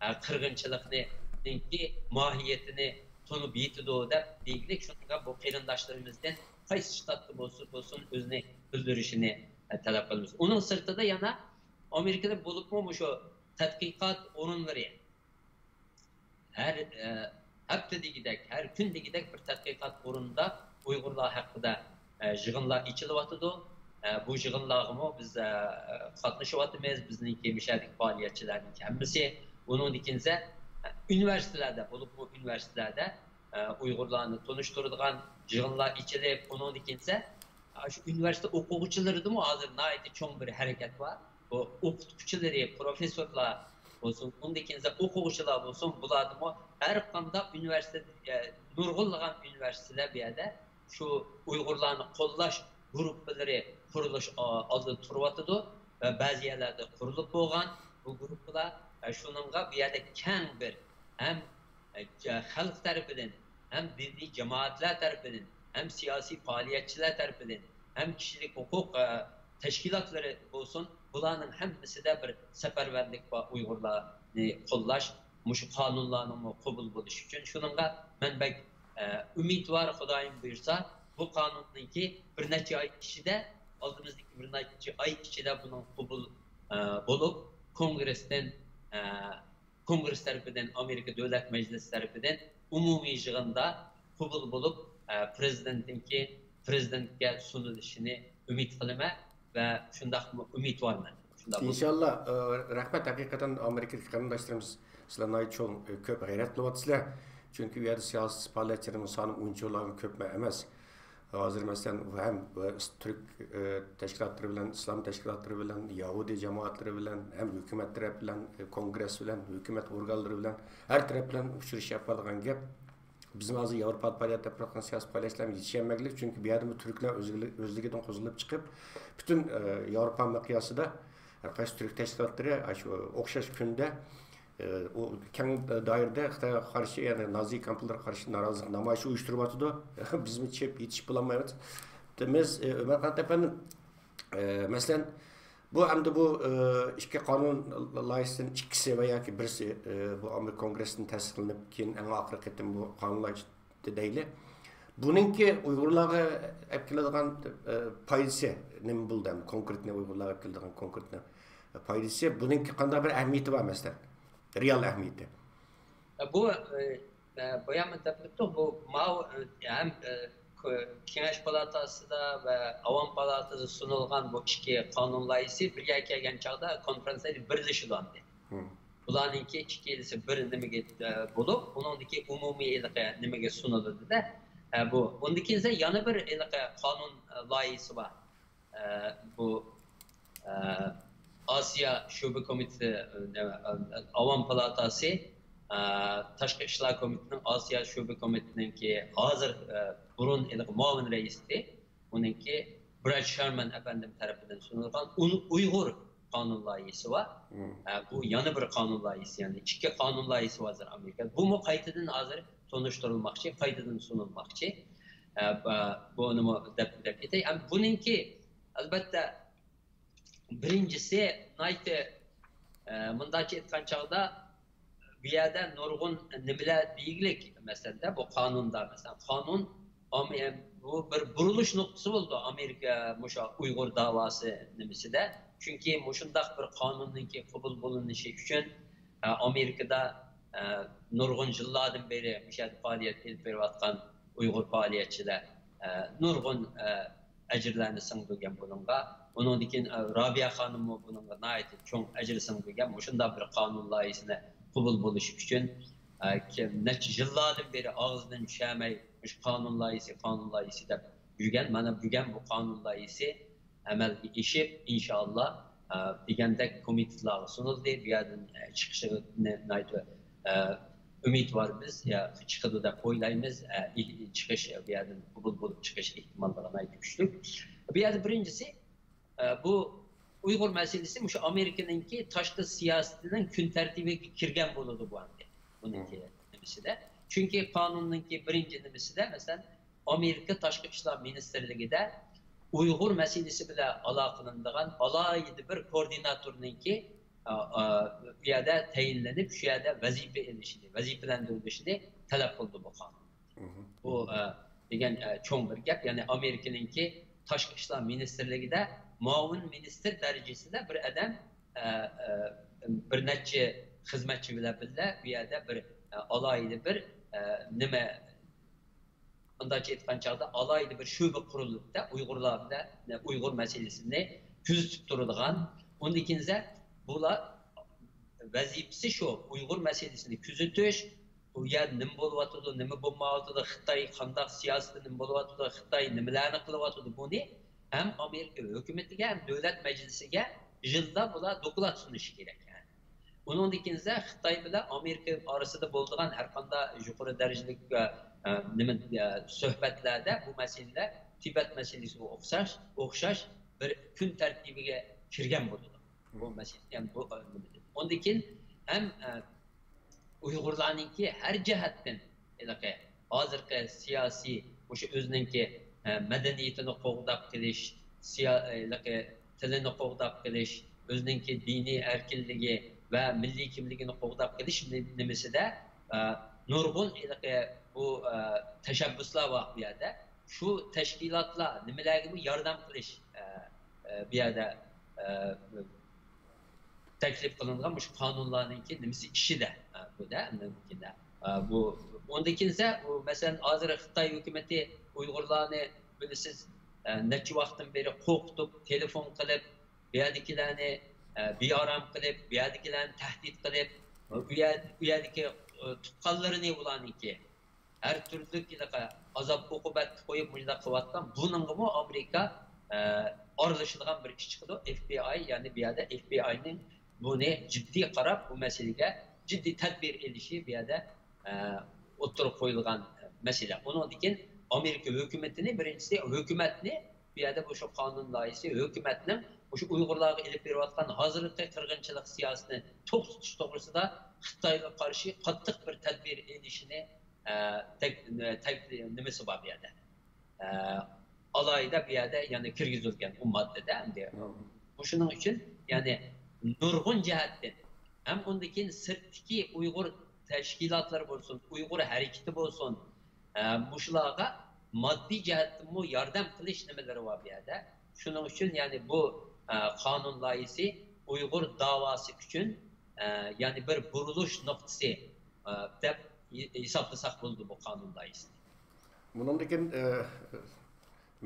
ئە، قىرغىنچىلىقنىڭكى ماھىيىتىنى تونۇپ يېتىدۇ دەپ دېگۈدەك، شۇنىڭغا بۇ قېرىنداشلىرىمىزدىن قايسى شتاتتا بولسا بولسۇن، ئۆزىنى بىلدۈرۈشىنى، ئە، تەلەپ قىلىمىز. ئۇنىڭ سىرتىدا يەنە ئامېرىكىدا بولۇپمۇ مۇشۇ تەتقىقات ئورۇنلىرى ھەر، ئە، ھەپتە دېگۈدەك، ھەر كۈن دېگۈدەك بىر تەتقىقات ئورنىدا ئۇيغۇرلار ھەققىدە، ئە، يىغىنلار ئېچىلىۋاتىدۇ. ئە، بۇ يىغىنلارغىمۇ بىز، ئە، قاتنىشىۋاتىمىز، بىزنىڭكى مۇشۇ يەردىكى پائالىيەتچىلەرنىڭكى ھەممىسى. ئۇنىڭدىن كېيىن ئۇنىۋېرسىتېتلاردا، بولۇپمۇ ئۇنىۋېرسىتېتلاردا، ئە، ئۇيغۇرلارنى تونۇشتۇرىدىغان يىغىنلار ئېچىلىپ، ئۇنىڭدىن كېيىن شۇ ئۇنىۋېرسىتېت ئوقۇغۇچىلىرىدىمۇ ھازىر ناھايىتى چوڭ بىر ھەرىكەت بار. بۇ ئوقۇتقۇچىلىرى، پروفېسسورلار بولسۇن، ئۇندىن كېيىن ئوقۇغۇچىلار بولسۇن، بۇلاردىمۇ ھەر قانداق ئۇنىۋېرسىتېت، ئە، نۇرغۇنلىغان ئۇنىۋېرسىتېتلەر بۇ يەردە شۇ ئۇيغۇرلارنى قوللاش گۇرۇپپىلىرى قۇرۇلۇش ئا-، ئالدىدا تۇرۇۋاتىدۇ ۋە بەزى يەرلەردە قۇرۇلۇپ بولغان بۇ گۇرۇپپىلار. ئە، شۇنىڭغا بۇ يەردە كەڭ بىر ھەم، ئە، خەلق تەرىپىدىن، ھەم دىنىي جامائەتلەر تەرىپىدىن، ھەم سىياسىي پائالىيەتچىلەر تەرىپىدىن، ھەم كىشىلىك ھوقۇق، ئە، تەشكىلاتلىرى بولسۇن، بۇلارنىڭ ھەممىسىدە بىر سەپەرۋەرلىك بار ئۇيغۇرلارنى قوللاش، مۇشۇ قانۇنلارنىڭمۇ قوبۇل بولۇشى ئۈچۈن. شۇنىڭغا مەن بەك، ئە، ئۈمىدۋار، خۇدايىم بۇيرۇسا، بۇ قانۇننىڭكى بىر نەچچە ئاي ئىچىدە، ئالدىمىزدىكى بىر نەچچە ئاي ئىچىدە بۇنىڭ قوبۇل، ئە، بولۇپ، كونگرېستىن، ئە، كونگرېس تەرىپىدىن، ئامېرىكا دۆلەت مەجلىسى تەرىپىدىن ئومۇمىي يىغىندا قوبۇل بولۇپ، ئە، پرېزىدېنتنىڭكى، پرېزىدېنتكە سۇنۇلۇشىنى ئۈمىد قىلىمەن ۋە شۇنداقمۇ ئۈمىدۋارمەن. شۇنداق بولسا. ئىنشاللا، ئە، رەھمەت. ھەقىقەتەن ئامېرىكىدىكى قېرىنداشلىرىمىز، سىلەر ناھايىتى چوڭ، ئە، كۆپ غەيرەت قىلىۋاتىسىلەر. چۈنكى ئۇ يەردە سىياسىي پائالىيەتچىلەرنىڭ سانى ئۇنچىۋالا كۆپمۇ ئەمەس. ھازىر، مەسىلەن، ھەم تۈرك، ئە، تەشكىلاتلىرى بىلەن، ئىسلام تەشكىلاتلىرى بىلەن، يەھۇدىي جامائەتلىرى بىلەن، ھەم ھۆكۈمەت تەرەپ بىلەن، ئە، كونگرېس بىلەن، ھۆكۈمەت ئورگانلىرى بىلەن، ھەر تەرەپ بىلەن ئۇچرىشىپ بارىدىغان گەپ. بىزمۇ ھازىر ياۋروپادا پائالىيەت ئېلىپ بارغان سىياسىي پائالىيەتچىلەرمۇ يېتىشەلمەگلىك، چۈنكى بۇ يەردىمۇ تۈركلەر ئۆزلىرى-، ئۆزلۈكىدىن قوزغىلىپ چىقىپ، پۈتۈن، ئە، ياۋروپا مىقياسىدا ھەر قايسى تۈرك تەشكىلاتلىرى ئاشۇ ئوخشاش كۈندە، ئە، ئۇ كەڭ دائىرىدە خىتايغا قارشى، يەنى نازى كامپلىرىغا قارشى نارازىلىق نامايىشى ئۇيۇشتۇرۇۋاتىدۇ. بىزمۇ چىقىپ يېتىشىپ بولالمايۋاتىمىز. ئە، ئۆمەرقانات ئەپەندىم، ئە، مەسىلەن، بۇ ئەمدى بۇ، ئى، ئىككى قانۇن لايىھىسىدىن ئىككىسى ۋە ياكى بىرسى، ئى، بۇ ئامېرىكا كونگرېسىدىن تەستىقلىنىپ، كېيىن ئەڭ ئاخىرقى قېتىم بۇ قانۇن لايىھىسى دەيلى. بۇنىڭكى ئۇيغۇرلارغا ئەپ كېلىدىغان، ئى، پايدىسى نېمە بولدى ئەمدى؟ كونكرېتنى ئۇيغۇرلارغا ئەپ كېلىدىغان كونكرېتنى، ئى، پايدىسى، بۇنىڭكى قانداق بىر ئەھمىيىتى بار مەسىلەن؟ رېئال ئەھمىيىتى. بۇ، ئى، ئە، بايام دەپ ئۆتتۇق، بۇ ماۋۇ، ئە، ھەم، ئە، كو-، كېڭەش پالاتاسىدا ۋە ئاۋام پالاتىسىدا سۇنۇلغان بۇ ئىككى قانۇن لايىھىسى بىر يەرگە كەلگەن چاغدا كونفرانستا بىرلىشىدۇ ئاندىن. مم. بۇلارنىڭكى ئىككىلىسى بىر نېمىگە، ئە، بولۇپ، ئۇنىڭدىكى ئومۇمىي ھېلىقى نېمىگە سۇنۇلىدۇ-دە. ئە، بۇ. ئۇندىن كېيىن يەنە بىر ھېلىقى قانۇن، ئە، لايىھىسى بار. ئە، بۇ، ئە، ئاسىيا شۆبە كومىتېتى، ئە، ئاۋام پالاتاسى، ئە، تاشقى ئىشلار كومىتېتىنىڭ ئاسىيا شۆبە كومىتېتىنىڭكى ھازىر، ئە، بۇرۇن ھېلىقى مۇئاۋىن رەئىسى، ئۇنىڭكى براد شارمان ئەپەندىم تەرىپىدىن سۇنۇلغان ئۇ-، ئۇيغۇر قانۇن لايىھىسى بار. مم. ئە، بۇ يەنە بىر قانۇن لايىھىسى، يەنى ئىككى قانۇن لايىھىسى ھازىر ئامېرىكا. بۇمۇ قايتىدىن ھازىر تونۇشتۇرۇلماقچى، قايتىدىن سۇنۇلماقچى. ئە، بۇ-، بۇنىمۇ دەپ، دەپ كېتەي. ئەم، بۇنىڭكى، ئەلۋەتتە، بىرىنچىسى، ناھايىتى، ئە، مۇنداقچە ئېيتقان چاغدا، بۇ يەردە نۇرغۇن نېمىلەر دېگۈلۈك، مەسىلەن، بۇ قانۇندا، مەسىلەن، قانۇن، ئام-، بۇ بىر بۇرۇلۇش نۇقتىسى بولىدۇ ئامېرىكا مۇشۇ ئۇيغۇر داۋاسى نېمىسىدە. چۈنكى مۇشۇنداق بىر قانۇننىڭكى قوبۇل بولۇنۇشى ئۈچۈن، ئە، ئامېرىكىدا، ئە، نۇرغۇن يىللاردىن بېرى مۇشۇ يەردە پائالىيەت ئېلىپ بېرىۋاتقان ئۇيغۇر پائالىيەتچىلەر، ئە، نۇرغۇن، ئە، ئەجىرلەرنى سىڭدۈرگەن بۇنىڭغا. ئۇنىڭدىن كېيىن، ئە، رابىيە خانىممۇ بۇنىڭغا ناھايىتى چوڭ ئەجىر سىڭدۈرگەن. مۇشۇنداق بىر قانۇن لايىھىسىنى قوبۇل بولۇشى ئۈچۈن، ئە، كىم-، نەچچە يىللاردىن بېرى ئاغزىدىن چۈشەرمەي، مۇشۇ قانۇن لايىھىسى، قانۇن لايىھىسى دەپ يۈرگەن. مانا بۈگۈن بۇ قانۇن لايىھىسى ئەمەلگە ئېشىپ، ئىنشائاللا، ئە، دېگەندەك كومىتېتلارغا سۇنۇلدى. بۇ يەردىن، ئە، چىقىشىنى ناھايىتى، ئە، ئۈمىدۋار بىز، يا چىقىدۇ دەپ ئويلايمىز. ئە، ئى-، چىقىش، بۇ يەردىن قوبۇل بولۇپ چىقىش ئېھتىماللىقى ناھايىتى كۈچلۈك. بۇ يەردە بىرىنچىسى، ئە، بۇ ئۇيغۇر مەسىلىسى مۇشۇ ئامېرىكىنىڭكى تاشقى سىياسىتىنىڭ كۈن تەرتىبىگە كىرگەن بولىدۇ بۇ ئەمدى. بۇنىڭكى نېمىسىدە. چۈنكى قانۇننىڭكى بىرىنچى نېمىسىدە، مەسىلەن، ئامېرىكا تاشقى ئىشلار مىنىستىرلىكىدە ئۇيغۇر مەسىلىسى بىلەن ئالاقىلىنىدىغان ئالاھىدە بىر كوئوردىناتورنىڭكى، ئا، ئا، بۇ يەردە تەيىنلىنىپ، شۇ يەردە ۋەزىپە ئېلىشىنى، ۋەزىپىلەندۈرۈلۈشىنى تەلەپ قىلىدۇ بۇ قانۇن. مھم. بۇ، ئە، دېگەن، ئە، چوڭ بىر گەپ. يەنى ئامېرىكىنىڭكى تاشقى ئىشلار مىنىستىرلىكىدە مۇئاۋىن مىنىستىر دەرىجىسىدە بىر ئادەم، ئە، ئە، بىر نەچچە خىزمەتچى بىلەن بىللە بۇ يەردە بىر، ئە، ئالاھىدە بىر، ئە، نېمە، مۇنداقچە ئېيتقان چاغدا، ئالاھىدە بىر شۆبە قۇرۇلۇپتا، ئۇيغۇرلار بىلەن ئۇيغۇر مەسىلىسىنى كۆزىتىپ تۇرىدىغان. ئۇندىن كېيىن بۇلار ۋەزىپىسى شۇ، ئۇيغۇر مەسىلىسىنى كۆزىتىش، ئۇ يەردە نېمە بولۇۋاتىدۇ، نېمە بولمايۋاتىدۇ، خىتاي قانداق سىياسىتى نېمە بولۇۋاتىدۇ، خىتاي نېمىلەرنى قىلىۋاتىدۇ، بۇنى ھەم ئامېرىكا ھۆكۈمىتىگە، ھەم دۆلەت مەجلىسىگە يىلدا بۇلار دوكلات سۇنۇشى كېرەك. ئۇنىڭدىن كېيىن خىتاي بىلەن ئامېرىكا ئارىسىدا بولىدىغان ھەر قانداق يۇقىرى دەرىجىلىك، ئە، نېمە، ئە، سۆھبەتلەردە بۇ مەسىلىلەر تىبەت مەسىلىسىگە ئوخشاش، ئوخشاش بىر كۈن تەرتىبىگە كىرگەن بولىدۇ. بۇ مەسىلە، يەنى بۇ، ئە، نېمىدىن. ئۇندىن كېيىن ھەم، ئە، ئۇيغۇرلارنىڭكى ھەر جەھەتتىن ھېلىقى ھازىرقى سىياسىي، مۇشۇ ئۆزىنىڭكى، ئە، مەدەنىيىتىنى قوغداپ قېلىش، سىيا-، ھېلىقى تىلىنى قوغداپ قېلىش، ئۆزىنىڭكى دىنىي ئەركىنلىكى ۋە مىللىي كىملىكىنى قوغداپ قېلىش نى-، نېمىسىدە، ئە، نۇرغۇن ھېلىقى بۇ، ئە، تەشەببۇسلار بار بۇ يەردە. شۇ تەشكىلاتلار نېمىلەرگىمۇ ياردەم قىلىش، ئە، ئە، بۇ يەردە، ئە، تەكلىپ قىلىنغان مۇشۇ قانۇنلارنىڭكى نېمىسى ئىچىدە، ئە، بۇ دە، ئە، بۇ، ئۇندىن كېيىنسە، ئۇ، مەسىلەن، ھازىر خىتاي ھۆكۈمىتى ئۇيغۇرلارنى بىلىسىز، ئە، نەچچە ۋاقىتتىن بېرى قورقۇتۇپ، تېلېفون قىلىپ، بۇ يەردىكىلەرنى، ئە، بىئارام قىلىپ، بۇ يەردىكىلەرنى تەھدىت قىلىپ، ئۇ يەر-، ئۇ يەردىكى، ئە، تۇغقانلىرىنى ئۇلارنىڭكى ھەر تۈرلۈك ھېلىقى ئازاب-ئوقۇبەتكە قويۇپ مۇنداق قىلىۋاتقان، بۇنىڭغىمۇ ئامېرىكا، ئە، ئارىلىشىدىغان بىر ئىش چىقىدۇ. ئېف بى ئاي، يەنى بۇ يەردە ئېف بى ئاينىڭ بۇنى جىددىي قاراپ، بۇ مەسىلىگە جىددىي تەدبىر ئېلىشى بۇ يەردە، ئە، ئوتتۇرىغا قويۇلغان مەسىلە. ئۇنىڭدىن كېيىن ئامېرىكا ھۆكۈمىتىنى، بىرىنچىسى، ھۆكۈمەتنى بۇ يەردە مۇشۇ قانۇن لايىھىسى ھۆكۈمەتنىڭ مۇشۇ ئۇيغۇرلارغا ئېلىپ بېرىۋاتقان ھازىرقى قىرغىنچىلىق سىياسىتىنى توختىتىش توغرىسىدا خىتايغا قارشى قاتتىق بىر تەدبىر ئېلىشىنى، ئە، تەك-، تەك-، نېمىسى بار بۇ يەردە. ئە، ئالاھىدە بۇ يەردە يەنە كىرگۈزۈلگەن ئۇ ماددىدە ئەمدى. مۇشۇنىڭ ئۈچۈن، يەنى نۇرغۇن جەھەتتىن ھەم ئۇندىن كېيىن سىرتتىكى ئۇيغۇر تەشكىلاتلىرى بولسۇن، ئۇيغۇر ھەرىكىتى بولسۇن، ئە، مۇشۇلارغا ماددىي جەھەتتىنمۇ ياردەم قىلىش نېمىلىرى بار بۇ يەردە. شۇنىڭ ئۈچۈن، يەنى بۇ، ئە، قانۇن لايىھىسى ئۇيغۇر داۋاسى ئۈچۈن، ئە، يەنى بىر بۇرۇلۇش نۇقتىسى، ئە، دەپ ھېسابلىساق بولىدۇ بۇ قانۇن لايىھىسىنى. بۇنىڭدىن كېيىن، ئە،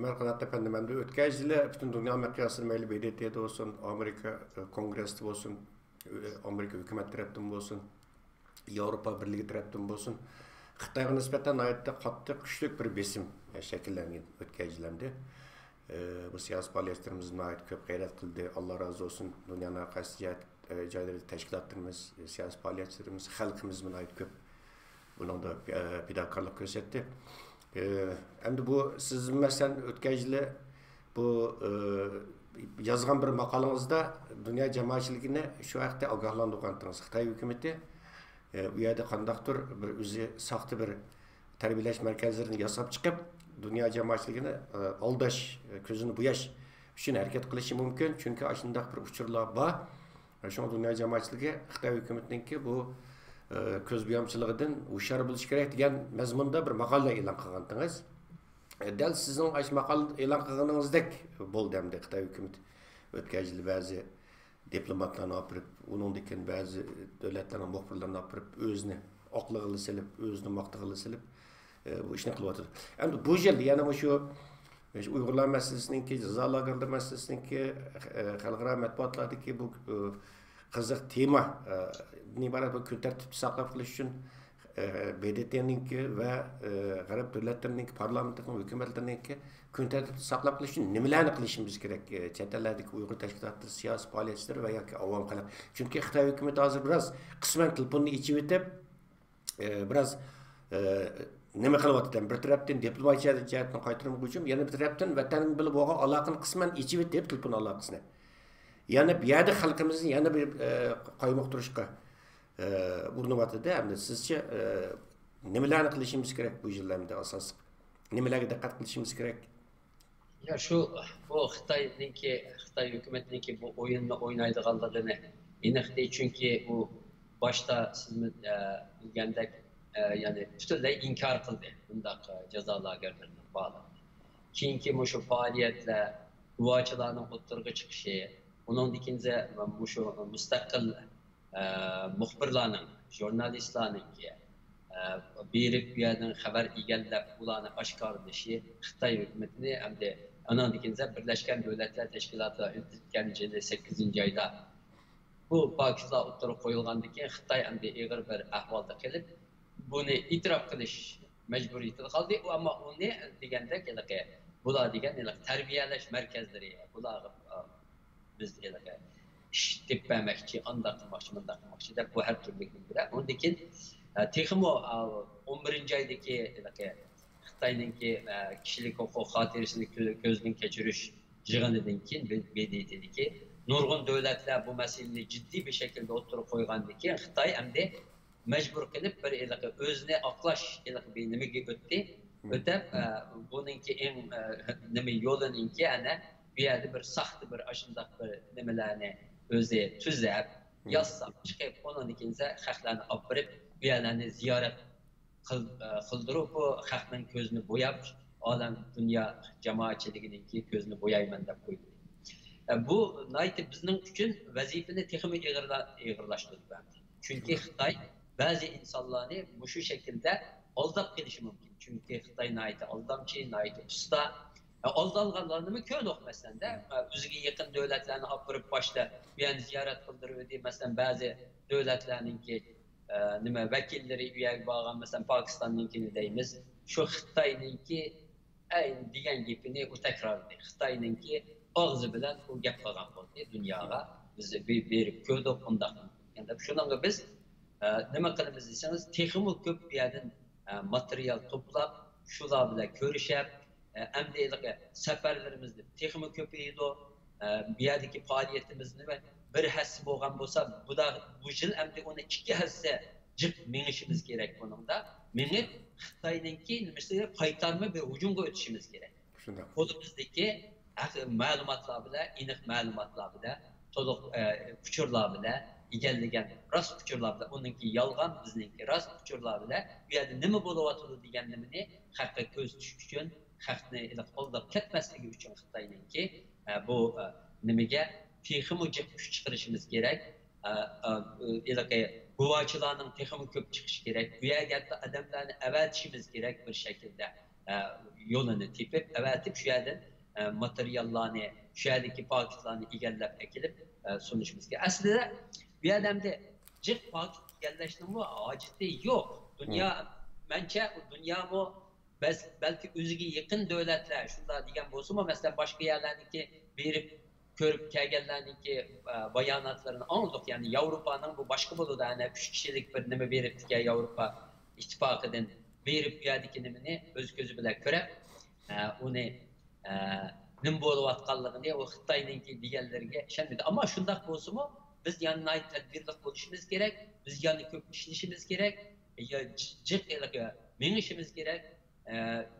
مەرقانات ئەپەندىم، ئەمدى ئۆتكەن يىلى پۈتۈن دۇنيا مىقياسىدا مەيلى ب د ت دا بولسۇن، ئامېرىكا، ئە، كونگرېستا بولسۇن، ئە، ئامېرىكا ھۆكۈمەت تەرەپتىن بولسۇن، ياۋروپا بىرلىكى تەرەپتىن بولسۇن، خىتايغا نىسبەتەن ناھايىتى قاتتىق، كۈچلۈك بىر بېسىم شەكىللەنگەن ئۆتكەن يىللاردا. ئە، بۇ سىياسىي پائالىيەتچىلىرىمىز ناھايىتى كۆپ غەيرەت قىلدى. ئاللا رازى بولسۇن. دۇنيانىڭ ھەر قايسى جايلىرىدا تەشكىلاتلىرىمىز، سىياسىي پائالىيەتچىلىرىمىز، خەلقىمىزمۇ ناھايىتى كۆپ بۇنىڭدا، ئە، پىداكارلىق كۆرسەتتى. ئە، ئەمدى بۇ سىز، مەسىلەن، ئۆتكەن يىلى بۇ، ئە، يازغان بىر ماقالىڭىزدا دۇنيا جامائەتچىلىكىنى شۇ ھەقتە ئاگاھلاندۇرغانتىڭىز. خىتاي ھۆكۈمىتى، ئە، ئۇ يەردە قانداقتۇر بىر ئۆزى ساختا بىر تەربىيەلەش مەركەزلىرىنى ياساپ چىقىپ، دۇنيا جامائەتچىلىكىنى، ئە، ئالداش، كۆزىنى بوياش ئۈچۈن ھەرىكەت قىلىشى مۇمكىن. چۈنكى ئاشۇنداق بىر ئۇچۇرلار بار. شۇڭا دۇنيا جامائەتچىلىكى خىتاي ھۆكۈمىتىنىڭكى بۇ، ئە، كۆز بويامچىلىقىدىن ھوشيار بولۇشى كېرەك دېگەن مەزمۇندا بىر ماقالە ئېلان قىلغانتىڭىز. ئە، دەل سىزنىڭ ئاشۇ ماقالە ئېلان قىلغىنىڭىزدەك بولدى ئەمدى خىتاي ھۆكۈمىتى. ئۆتكەن يىلى بەزى دىپلوماتلارنى ئاپىرىپ، ئۇنىڭدىن كېيىن بەزى دۆلەتلەرنىڭ مۇخبىرلىرىنى ئاپىرىپ، ئۆزىنى ئاقلىغىلى سېلىپ، ئۆزىنى ماختىغىلى سېلىپ، ئە، بۇ ئىشنى قىلىۋاتىدۇ. ئەمدى بۇ يىل يەنە مۇشۇ، مۇشۇ ئۇيغۇرلار مەسىلىسىنىڭكى، جازا لاگېرلىرى مەسىلىسىنىڭكى، ئە، خەلقئارا مەتبۇئاتلاردىكى بۇ، ئە، قىزىق تېما، ئە، دىن ئىبارەت بۇ كۈن تەرتىپتە ساقلاپ قېلىش ئۈچۈن، ئە، ب د ت نىڭكى ۋە، ئە، غەرب دۆلەتلىرىنىڭكى پارلامېنتىنىڭ، ھۆكۈمەتلىرىنىڭكى كۈن تەرتىپتە ساقلاپ قېلىش ئۈچۈن نېمىلەرنى قىلىشىمىز كېرەك؟ ئە، چەت ئەللەردىكى ئۇيغۇر تەشكىلاتلىرى، سىياسىي پائالىيەتچىلىرى ۋە ياكى ئاۋام خەلق. چۈنكى خىتاي ھۆكۈمىتى ھازىر بىراز قىسمەن تېلېفوننى ئېچىۋېتىپ، ئە، بىراز، ئە، نېمە قىلىۋاتىدۇ؟ بىر تەرەپتىن دىپلوماتىيە جەھەتتىن قايتۇرۇم ھۇجۇم، يەنە بىر تەرەپتىن ۋەتەن بىلەن بولغان ئالاقىنى قىسمەن ئېچىۋېتىپ، تېلېفون ئالاقىسىنى. يەنە بۇ يەردە خەلقىمىزنى يەنە بىر، ئە، قايمۇقتۇرۇشقا، ئە، ئۇرۇنۇۋاتىدۇ. ئەمدى سىزچە، ئە، نېمىلەرنى قىلىشىمىز كېرەك بۇ يىللاردا ئاساسلىق؟ نېمىلەرگە دىققەت قىلىشىمىز كېرەك؟ يا، شۇ، بۇ خىتاينىڭكى، خىتاي ھۆكۈمىتىنىڭكى بۇ ئويۇننى ئوينايدىغانلىقىنى ئېنىقتى، چۈنكى ئۇ باشتا سىزمۇ، ئە، بىلگەندەك، ئە، يەنى پۈتۈنلەي ئىنكار قىلدى بۇنداق، ئە، جازا لاگېرلىرىنىڭ بارلىقىنى. كېيىنكى مۇشۇ پائالىيەتلەر، گۇۋاچىلارنىڭ ئوتتۇرىغا چىقىشى، ئۇنىڭدىن كېيىن مۇشۇ مۇستەقىل ئە، مۇخبىرلارنىڭ، ژۇرنالىستلارنىڭكى، ئە، بېرىپ بۇ يەردىن خەۋەر ئىگىلەپ، ئۇلارنى ئاشكارىلىشى خىتاي ھۆكۈمىتىنى ئەمدى ئاناندىن كېيىن بىرلەشكەن دۆلەتلەر تەشكىلاتى ئۆتكەن يىلى سەككىزىنچى ئايدا بۇ پاكىتلار ئوتتۇرىغا قويۇلغاندىن كېيىن خىتاي ئەمدى ئېغىر بىر ئەھۋالدا قېلىپ، بۇنى ئېتىراپ قىلىش مەجبۇرىيىتىدە قالدى. ئۇ ئەمما ئۇنى دېگەندەك ھېلىقى، بۇلار دېگەن ھېلىقى تەربىيەلەش مەركەزلىرى، بۇلارغا، ئا، بىز ھېلىقى ئىش تېپىپ بەرمەكچى، ئانداق قىلماقچى، مۇنداق قىلماقچى دەپ، بۇ ھەر تۈرلۈك نېمە بىلەن. ئۇندىن كېيىن، ئا، تېخىمۇ، ئا، ئون بىرىنچى ئايدىكى ھېلىقى خىتاينىڭكى، ئا، كىشىلىك ھوقۇق خاتىرىسىنى كۆ-، كۆزدىن كەچۈرۈش يىغىنىدىن كېيىن، ب-، ب د ت دىكى نۇرغۇن دۆلەتلەر بۇ مەسىلىنى جىددىي بىر شەكىلدە ئوتتۇرىغا قويغاندىن كېيىن، خىتاي ئەمدى مەجبۇر قىلىپ بىر ھېلىقى ئۆزىنى ئاقلاش ھېلىقى بىر نېمىگە ئۆتتى. ئۆتۈپ، ئە، بۇنىڭكى ئەڭ، ئە، نېمە يولىنىڭكى ئەنە بۇ يەردە بىر ساختا بىر ئاشۇنداق بىر نېمىلەرنى ئۆزى تۈزەپ، ياساپ چىقىپ، ئۇنىڭدىن كېيىن خەقلەرنى ئاپىرىپ، بۇ يەرلەرنى زىيارەت قىل-، ئە، قىلدۇرۇپ، بۇ خەقنىڭ كۆزىنى بوياپ، ئالەم دۇنيا جامائەتچىلىكىنىڭكى كۆزىنى بويايمەن دەپ قويدى. ئە، بۇ ناھايىتى بىزنىڭ ئۈچۈن ۋەزىپىنى تېخىمۇ ئېغىرلا-، ئېغىرلاشتۇرۇپ بەردى. چۈنكى خىتاي بەزى ئىنسانلارنى مۇشۇ شەكىلدە ئالداپ قېلىشى مۇمكىن. چۈنكى خىتاي ناھايىتى ئالدامچى، ناھايىتى ئۇستا. ئە، ئالدانغانلارنىمۇ كۆردۇق، مەسىلەن، دە، ئە، ئۆزىگە يېقىن دۆلەتلەرنى ئاپىرىپ باشتا بۇ يەرنى زىيارەت قىلدۇرۇۋىدى. مەسىلەن، بەزى دۆلەتلەرنىڭكى، ئە، نېمە، ۋەكىللىرى ئۇ يەرگە بارغان، مەسىلەن، پاكىستاننىڭكىنى دەيمىز. شۇ خىتاينىڭكى ئەي دېگەن گېپىنى ئۇ تەكرارلىدى. خىتاينىڭكى ئاغزى بىلەن ئۇ گەپ قىلغان بولدى دۇنياغا. بىز بى-، بېرىپ كۆردۇق، ئۇنداق دەپ. شۇنىڭغا بىز، ئە، نېمە قىلىمىز دېسىڭىز، تېخىمۇ كۆپ بۇ يەردىن، ئە، ماتېرىيال توپلاپ، شۇلار بىلەن كۆرۈشۈپ، ئە، ئەمدى ھېلىقى سەپەرلىرىمىز تېخىمۇ كۆپىيىدۇ. ئە، بۇ يەردىكى پائالىيىتىمىزنى بىر ھەسسە بولغان بولسا، بۇدا-، بۇ يىل ئەمدى ئۇنى ئىككى ھەسسە جىق مېڭىشىمىز كېرەك بۇنىڭدا. مېڭىپ، خىتاينىڭكى نېمىسىگە قايتارما بىر ھۇجۇمغا ئۆتۈشىمىز كېرەك. شۇنداق. قولىمىزدىكى ھەق-، مەلۇماتلار بىلەن، ئېنىق مەلۇماتلار بىلەن، تولۇق، ئە، ئۇچۇرلار بىلەن، ئىگىلىگەن راست ئۇچۇرلار بىلەن، ئۇنىڭكى يالغان، بىزنىڭكى راست ئۇچۇرلار بىلەن، بۇ يەردە نېمە بولۇۋاتىدۇ دېگەن نېمىنى خەققە كۆرسىتىش ئۈچۈن، خەقنى ھېلىقى ئالداپ كەتمەسلىكى ئۈچۈن خىتاينىڭكى، ئە، بۇ، ئە، نېمىگە تېخىمۇ جىق كۈچ چىقىرىشىمىز كېرەك. ئە، ئە، ھېلىقى گۇۋاچىلارنىڭ تېخىمۇ كۆپ چىقىشى كېرەك. بۇ يەرگە ھەتتا ئادەملەرنى ئەۋەتىشىمىز كېرەك بىر شەكىلدە. ئە، يولىنى تېپىپ، ئەۋەتىپ، شۇ يەردىن، ئە، ماتېرىياللارنى، شۇ يەردىكى پاكىتلارنى ئىگىلەپ ئەكېلىپ، ئە، سۇنۇشىمىز كېرەك. ئەسلىدە بۇ يەردە ئەمدى جىق پاكىت ئىگىلەشنىڭمۇ ھاجىتى يوق. دۇنيا، مەنچە، دۇنيامۇ بەس-، بەلكى ئۆزىگە يېقىن دۆلەتلەر شۇنداق دېگەن بولسىمۇ، مەسىلەن، باشقا يەرلەرنىڭكى بېرىپ كۆرۈپ كەلگەنلەرنىڭكى، ئە، باياناتلىرىنى ئاڭلىدۇق. يەنى ياۋروپانىڭ بۇ باشقا بولىدۇ، ئەنە ئۈچ كىشىلىك بىر نېمە بېرىپتىكەن ياۋروپا ئىتتىپاقىدىن بېرىپ، بۇ يەردىكى نېمىنى ئۆز كۆزى بىلەن كۆرۈپ، ئە، ئۇنى، ئە، نېمە بولۇۋاتقانلىقىنى ئۇ خىتاينىڭكى دېگەنلىرىگە ئىشەنمىدى. ئەمما شۇنداق بولسىمۇ، بىز يەنە ناھايىتى تەدبىرلىق بولۇشىمىز كېرەك، بىز يەنە كۆپ ئىشلىشىمىز كېرەك، يا-، جىق ھېلىقى مېڭىشىمىز كېرەك. ئە،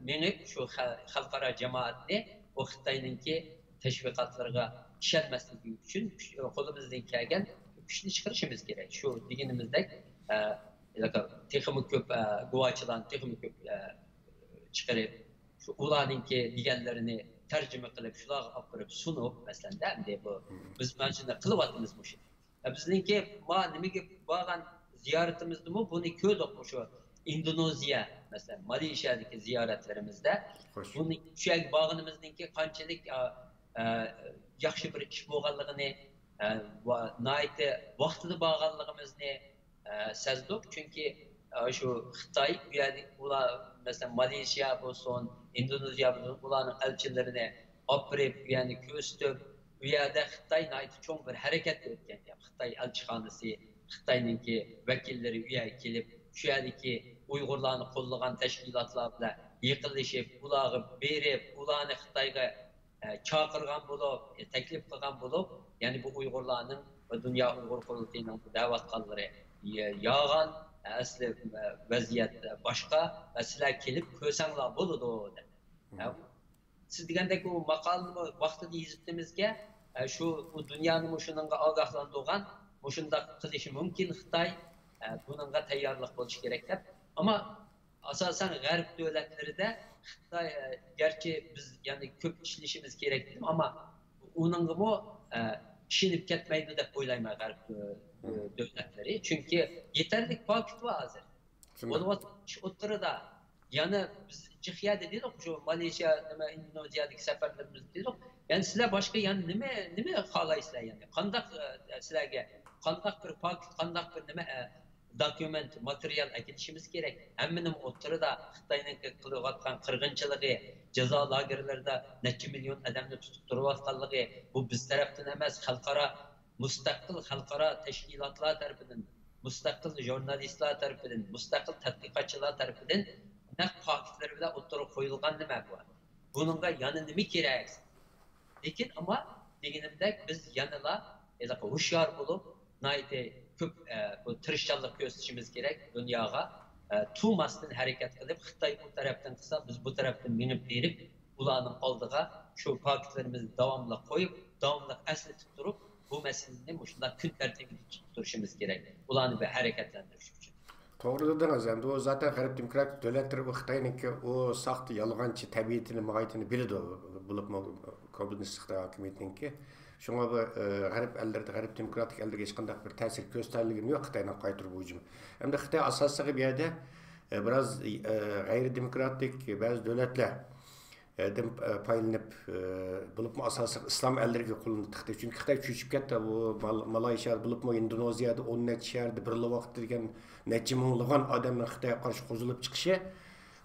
مېڭىپ، شۇ خە-، خەلقئارا جامائەتنى ئۇ خىتاينىڭكى تەشۋىقاتلىرىغا ئىشەنمەسلىكى ئۈچۈن كۈچ-، قولىمىزدىن كەلگەن كۈچنى چىقىرىشىمىز كېرەك. شۇ دېگىنىمىزدەك، ئە، تېخىمۇ كۆپ، ئە، گۇۋاچىلارنى تېخىمۇ كۆپ، ئە، چىقىرىپ، شۇ ئۇلارنىڭكى دېگەنلىرىنى تەرجىمە قىلىپ، شۇلارغا ئاپىرىپ سۇنۇپ، مەسىلەن، ئەمدى بۇ، بىز مانا شۇنداق قىلىۋاتىمىز مۇشۇ. بىزنىڭكى ما نېمىگە بارغان زىيارىتىمىزدىمۇ بۇنى كۆردۇق، مۇشۇ ئىندونېزىيە، مەسىلەن، مالېزىيەدىكى زىيارەتلىرىمىزدە. بۇنى شۇ يەرگە بارغىنىمىزنىڭكى قانچىلىك، ئا، ئا، ياخشى بىر ئىش بولغانلىقىنى، ئا، ۋا-، ناھايىتى ۋاقتىدا بارغانلىقىمىزنى، ئا، سەزدۇق. چۈنكى، ئا، شۇ خىتاي بۇ يەردە ئۇلار، مەسىلەن، مالېزىيە بولسۇن، ئىندونېزىيە بولسۇن، ئۇلارنىڭ ئەلچىلىرىنى ئاپىرىپ، بۇ يەرنى كۆرسىتىپ، بۇ يەردە خىتاي ناھايىتى چوڭ بىر ھەرىكەتكە ئۆتكەن. خىتاي ئەلچىخانىسى، خىتاينىڭكى ۋەكىللىرى ئۇ يەرگە كېلىپ، شۇ يەردىكى ئۇيغۇرلارنى قوللىغان تەشكىلاتلار بىلەن يېقىنلىشىپ، ئۇلارغا بېرىپ، ئۇلارنى خىتايغا، ئە، چاقىرغان بولۇپ، ئە، تەكلىپ قىلغان بولۇپ، يەنى بۇ ئۇيغۇرلارنىڭ ۋە دۇنيا ئۇيغۇر قۇرۇلتىيىنىڭ دەۋاتقانلىرى، ئە، يالغان، ئەسلى، ئە، ۋەزىيەت باشقا، ۋە سىلەر كېلىپ كۆرسەڭلار بولىدۇ، دەپ. ئە، سىز دېگەندەك ئۇ ماقالىنىمۇ ۋاقتىدا يېزىپتىمىزكەن، ئە، شۇ، ئۇ دۇنيانىمۇ شۇنىڭغا ئاگاھلاندۇرغان، مۇشۇنداق قىلىشى مۇمكىن خىتاي، ئە، بۇنىڭغا تەييارلىق بولۇشى كېرەك دەپ. ئەمما ئاساسەن غەرب دۆلەتلىرىدە خىتاي، ئە، گەرچە بىز يەنى كۆپ ئىشلىشىمىز كېرەك دېدىم، ئەمما ئۇنىڭغىمۇ، ئە، ئىشىنىپ كەتمەيدۇ دەپ ئويلايمەن غەرب دۆ-، دۆلەتلىرى. چۈنكى يېتەرلىك پاكىت بار ھازىر. بولۇۋاتقان ئىش ئوتتۇرىدا. يەنە بىز جىق يەردە دېدۇق، شۇ مالېزىيە، نېمە، ئىندونېزىيەدىكى سەپەرلىرىمىزدە دېدۇق. يەنى سىلەر باشقا يەنە نېمە، نېمە خالايسىلەر يەنى؟ قانداق، ئە، سىلەرگە قانداق بىر پاكىت، قانداق بىر نېمە، ئە، دوكۇمېنت، ماتېرىيال ئەكېلىشىمىز كېرەك؟ ھەممىنىڭ ئوتتۇرىدا خىتاينىڭ قىلىۋاتقان قىرغىنچىلىقى، جازا لاگېرلىرىدا نەچچە مىليون ئادەمنى تۇتۇپ تۇرۇۋاتقانلىقى، بۇ بىز تەرەپتىن ئەمەس، خەلقئارا مۇستەقىل خەلقئارا تەشكىلاتلار تەرىپىدىن، مۇستەقىل ژۇرنالىستلار تەرىپىدىن، مۇستەقىل تەتقىقاتچىلار تەرىپىدىن نەق پاكىتلىرى بىلەن ئوتتۇرىغا قويۇلغان نېمە بۇ؟ بۇنىڭغا يەنە نېمە كېرەك؟ لېكىن، ئەمما دېگىنىمدەك، بىز يەنىلا ھېلىقى ھوشيار بولۇپ، ناھايىتى كۆپ، ئە، بۇ تىرىشچانلىق كۆرسىتىشىمىز كېرەك دۇنياغا. ئە، تۇماستىن ھەرىكەت قىلىپ، خىتاي ئۇ تەرەپتىن قىلسا، بىز بۇ تەرەپتىن مېڭىپ بېرىپ، ئۇلارنىڭ ئالدىغا شۇ پاكىتلىرىمىزنى داۋاملىق قويۇپ، داۋاملىق ئەسلىتىپ تۇرۇپ، بۇ مەسىلىنى مۇشۇنداق كۈن تەرتىپىگە تۇتۇپ تۇرۇشىمىز كېرەك، ئۇلارنى بىر ھەرىكەتلەندۈرۈش ئۈچۈن. توغرا دېدىڭىز. ئەمدى ئۇ زاتەن غەرب دېموكراتىك دۆلەتلىرى ئۇ خىتاينىڭكى ئۇ ساختا، يالغانچى تەبىئىتىنى، ماھىيىتىنى بىلىدۇ. بولۇپمۇ كوممۇنىستىك خىتاي ھاكىمىيىتىنىڭكى. شۇڭا بۇ، ئە، غەرب ئەللىرىدە، غەرب دېموكراتىك ئەللىرىگە ھېچقانداق بىر تەسىر كۆرسىتەلىگىنى يوق خىتاينىڭ قايتۇرۇپ ھۇجۇمى. ئەمدى خىتاي ئاساسلىقى بۇ يەردە، ئە، بىراز، ئە، غەيرىي دېموكراتىك بەزى دۆلەتلەر، ئە، دىن، ئە، پايدىلىنىپ، ئە، بولۇپمۇ ئاساسلىق ئىسلام ئەللىرىگە قولىنى تىقتى. چۈنكى خىتاي چۆچۈپ كەتتى. بۇ مال-، مالايشىيا، بولۇپمۇ ئىندونېزىيەدە ئون نەچچە شەھەردە بىرلا ۋاقىتتا دېگەن نەچچە مىڭلىغان ئادەمنىڭ خىتايغا قارشى قوزغىلىپ چىقىشى،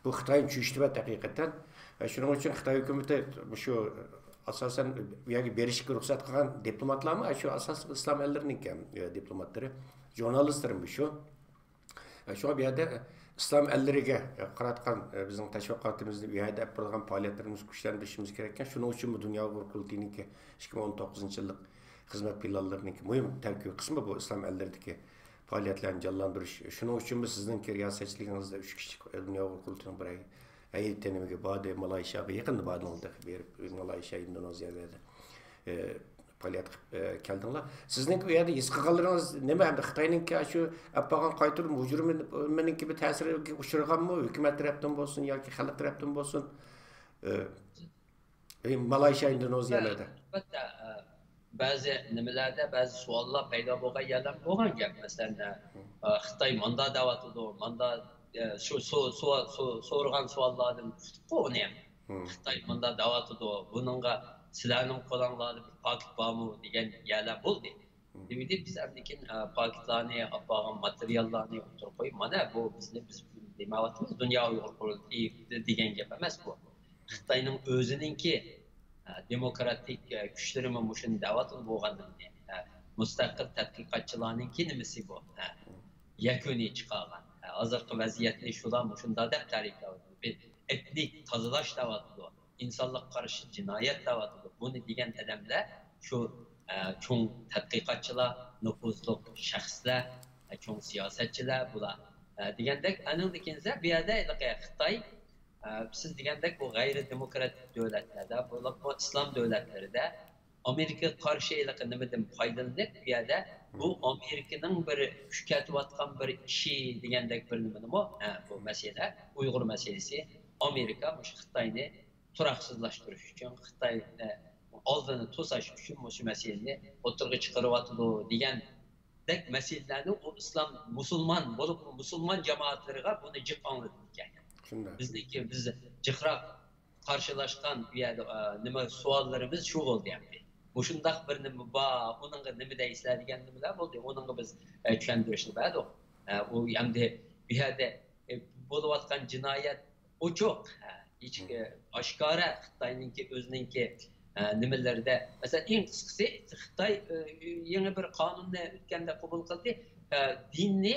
بۇ خىتاينى چۆچۈتۈۋەتتى ھەقىقەتەن. ئە، شۇنىڭ ئۈچۈن خىتاي ھۆكۈمىتى مۇشۇ ئاساسەن بۇ يەرگە بېرىشكە رۇخسەت قىلغان دىپلوماتلارمۇ شۇ ئاساسلىق ئىسلام ئەللىرىنىڭكى، ئە، دىپلوماتلىرى، ژۇرنالىستلىرىمۇ شۇ. شۇڭا بۇ يەردە ئىسلام ئەللىرىگە قاراتقان بىزنىڭ تەشۋىقاتىمىزنى، بۇ يەردە ئېلىپ بارىدىغان پائالىيەتلىرىمىزنى كۈچلەندۈرۈشىمىز كېرەككەن. شۇنىڭ ئۈچۈنمۇ دۇنيا ئۇيغۇر قۇرۇلتىيىنىڭكى ئىككى مىڭ ئون توققۇزىنچى يىللىق خىزمەت پىلانلىرىنىڭكى مۇھىم تەركىبىي قىسمى بۇ ئىسلام ئەللىرىدىكى پائالىيەتلەرنى جانلاندۇرۇش. شۇنىڭ ئۈچۈنمۇ سىزنىڭكى رىياسەتچىلىكىڭىزدە ئۈچ كىشىلىك دۇنيا ئۇيغۇر قۇرۇلتىيىنىڭ بىر ھەيئىتى نېمىگە باردى، مالايشىياغا يېقىندا باردىڭىز، بېرىپ مالايشىيا، ئىندونېزىيەلەردە ئە، پائالىيەت قىلىپ، ئە، كەلدىڭلار. سىزنىڭكى ئۇ يەردە ھېس قىلغانلىرىڭىز نېمە؟ ئەمدى خىتاينىڭكى شۇ ئەپ بارغان قايتۇرۇش مۇجرىمىنىڭكى بىر تەسىرىگە ئۇچرىغانمۇ؟ ھۆكۈمەت تەرەپتىن بولسۇن ياكى خەلق تەرەپتىن بولسۇن؟ ئە، ئە، مالايشىيا، ئىندونېزىيەلەردە. ئەلۋەتتە، ئە، بەزى نېمىلەردە بەزى سوئاللار پەيدا بولغان يەرلەر بولغان گەپ. مەسىلەن، ئە، ئە، خىتاي ماندا دەۋاتىدۇ، ماندا، ئە، شۇ سو-، سو-، سو-، سورىغان سوئاللاردىن ئۇقتۇققۇ ئۇنى ھەم. خىتاي ماندا دەۋاتىدۇ، بۇنىڭغا سىلەرنىڭ قولۇڭلاردا بىر پاكىت بارمۇ دېگەن يەرلەر بولدى. دېمىدى، بىز ئەمدىكىن، ئە، پاكىتلارنى، ئاپارغان ماتېرىياللارنى ئوتتۇرىغا قويۇپ، مانا بۇ بىزنى، بىز دېمەيۋاتىمىز، دۇنيا ئۇيغۇر قۇرۇلتىيى دېگەن گەپ ئەمەس بۇ. خىتاينىڭ ئۆزىنىڭكى، ئە، دېموكراتىك، ئە، كۈچلىرىمۇ مۇشۇنى دەۋاتىدۇ بولغاندىن كېيىن، ئە، مۇستەقىل تەتقىقاتچىلارنىڭكى نېمىسى بۇ؟ ئە، يەكۈنى چىقارغان. ئە، ھازىرقى ۋەزىيەتنى شۇلار مۇشۇنداق دەپ تەرىپلەۋاتىدۇ. بىر ئېتنىك تازىلاش دەۋاتىدۇ. ئىنسانلىققا قارشى جىنايەت دەۋاتىدۇ. بۇنى دېگەن ئادەملەر شۇ، ئە، چوڭ تەتقىقاتچىلار، نوپۇزلۇق شەخسلەر، ئە، چوڭ سىياسەتچىلەر بۇلار. ئە، دېگەندەك، ئانىڭدىن كېيىن بۇ يەردە ھېلىقى خىتاي، ئە، سىز دېگەندەك بۇ غەيرىي دېموكراتىك دۆلەتلەردە، بولۇپمۇ ئىسلام دۆلەتلىرىدە ئامېرىكىغا قارشى ھېلىقى نېمىدىن پايدىلىنىپ، بۇ يەردە بۇ ئامېرىكىنىڭ بىر كۈچەيتىۋاتقان بىر ئىشى دېگەندەك بىر نېمىنىمۇ، ھە، بۇ مەسىلە، ئۇيغۇر مەسىلىسى، ئامېرىكا مۇشۇ خىتاينى تۇراقسىزلاشتۇرۇش ئۈچۈن، خىتاينى ئالدىنى توساش ئۈچۈن مۇشۇ مەسىلىنى ئوتتۇرىغا چىقىرىۋاتىدۇ دېگەندەك مەسىلىلەرنى ئۇ ئىسلام، مۇسۇلمان بولۇپمۇ مۇسۇلمان جامائەتلىرىگە بۇنى جىق ئاڭلىتىدىكەن. شۇنداق. بىزنىڭكى، بىز جىقراق قارشىلاشقان بۇ يەردە، ئە، نېمە سوئاللىرىمىز شۇ بولدى ئەمدى. مۇشۇنداق بىر نېمە بار، ئۇنىڭغا نېمە دەيسىلەر دېگەن نېمىلەر بولدى. ئۇنىڭغا بىز، ئە، چۈشەندۈرۈشنى بەردۇق. ئە، ئۇ ئەمدى بۇ يەردە، ئە، بولۇۋاتقان جىنايەت ئوچۇق، ئە، ئېچىق، ئە، ئاشكارا خىتاينىڭكى ئۆزىنىڭكى، ئە، نېمىلىرىدە. مەسىلەن، ئەڭ قىسقىسى خىتاي، ئە، يېڭى بىر قانۇننى ئۆتكەندە قوبۇل قىلدى. ئە، دىننى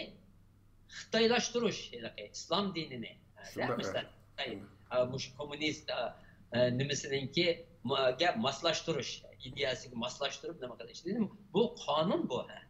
خىتايلاشتۇرۇش، ھېلىقى ئىسلام دىنىنى، ھە، شۇنداق، مەسىلەن، ھە. خىتاي، ھە، مۇشۇ كوممۇنىست، ھە، ھە، نېمىسىنىڭكى، ما-، گە ماسلاشتۇرۇش، ئىدىيەسىگە ماسلاشتۇرۇپ نېمە قىلىش. دېدىم، بۇ قانۇن بۇ، ھە.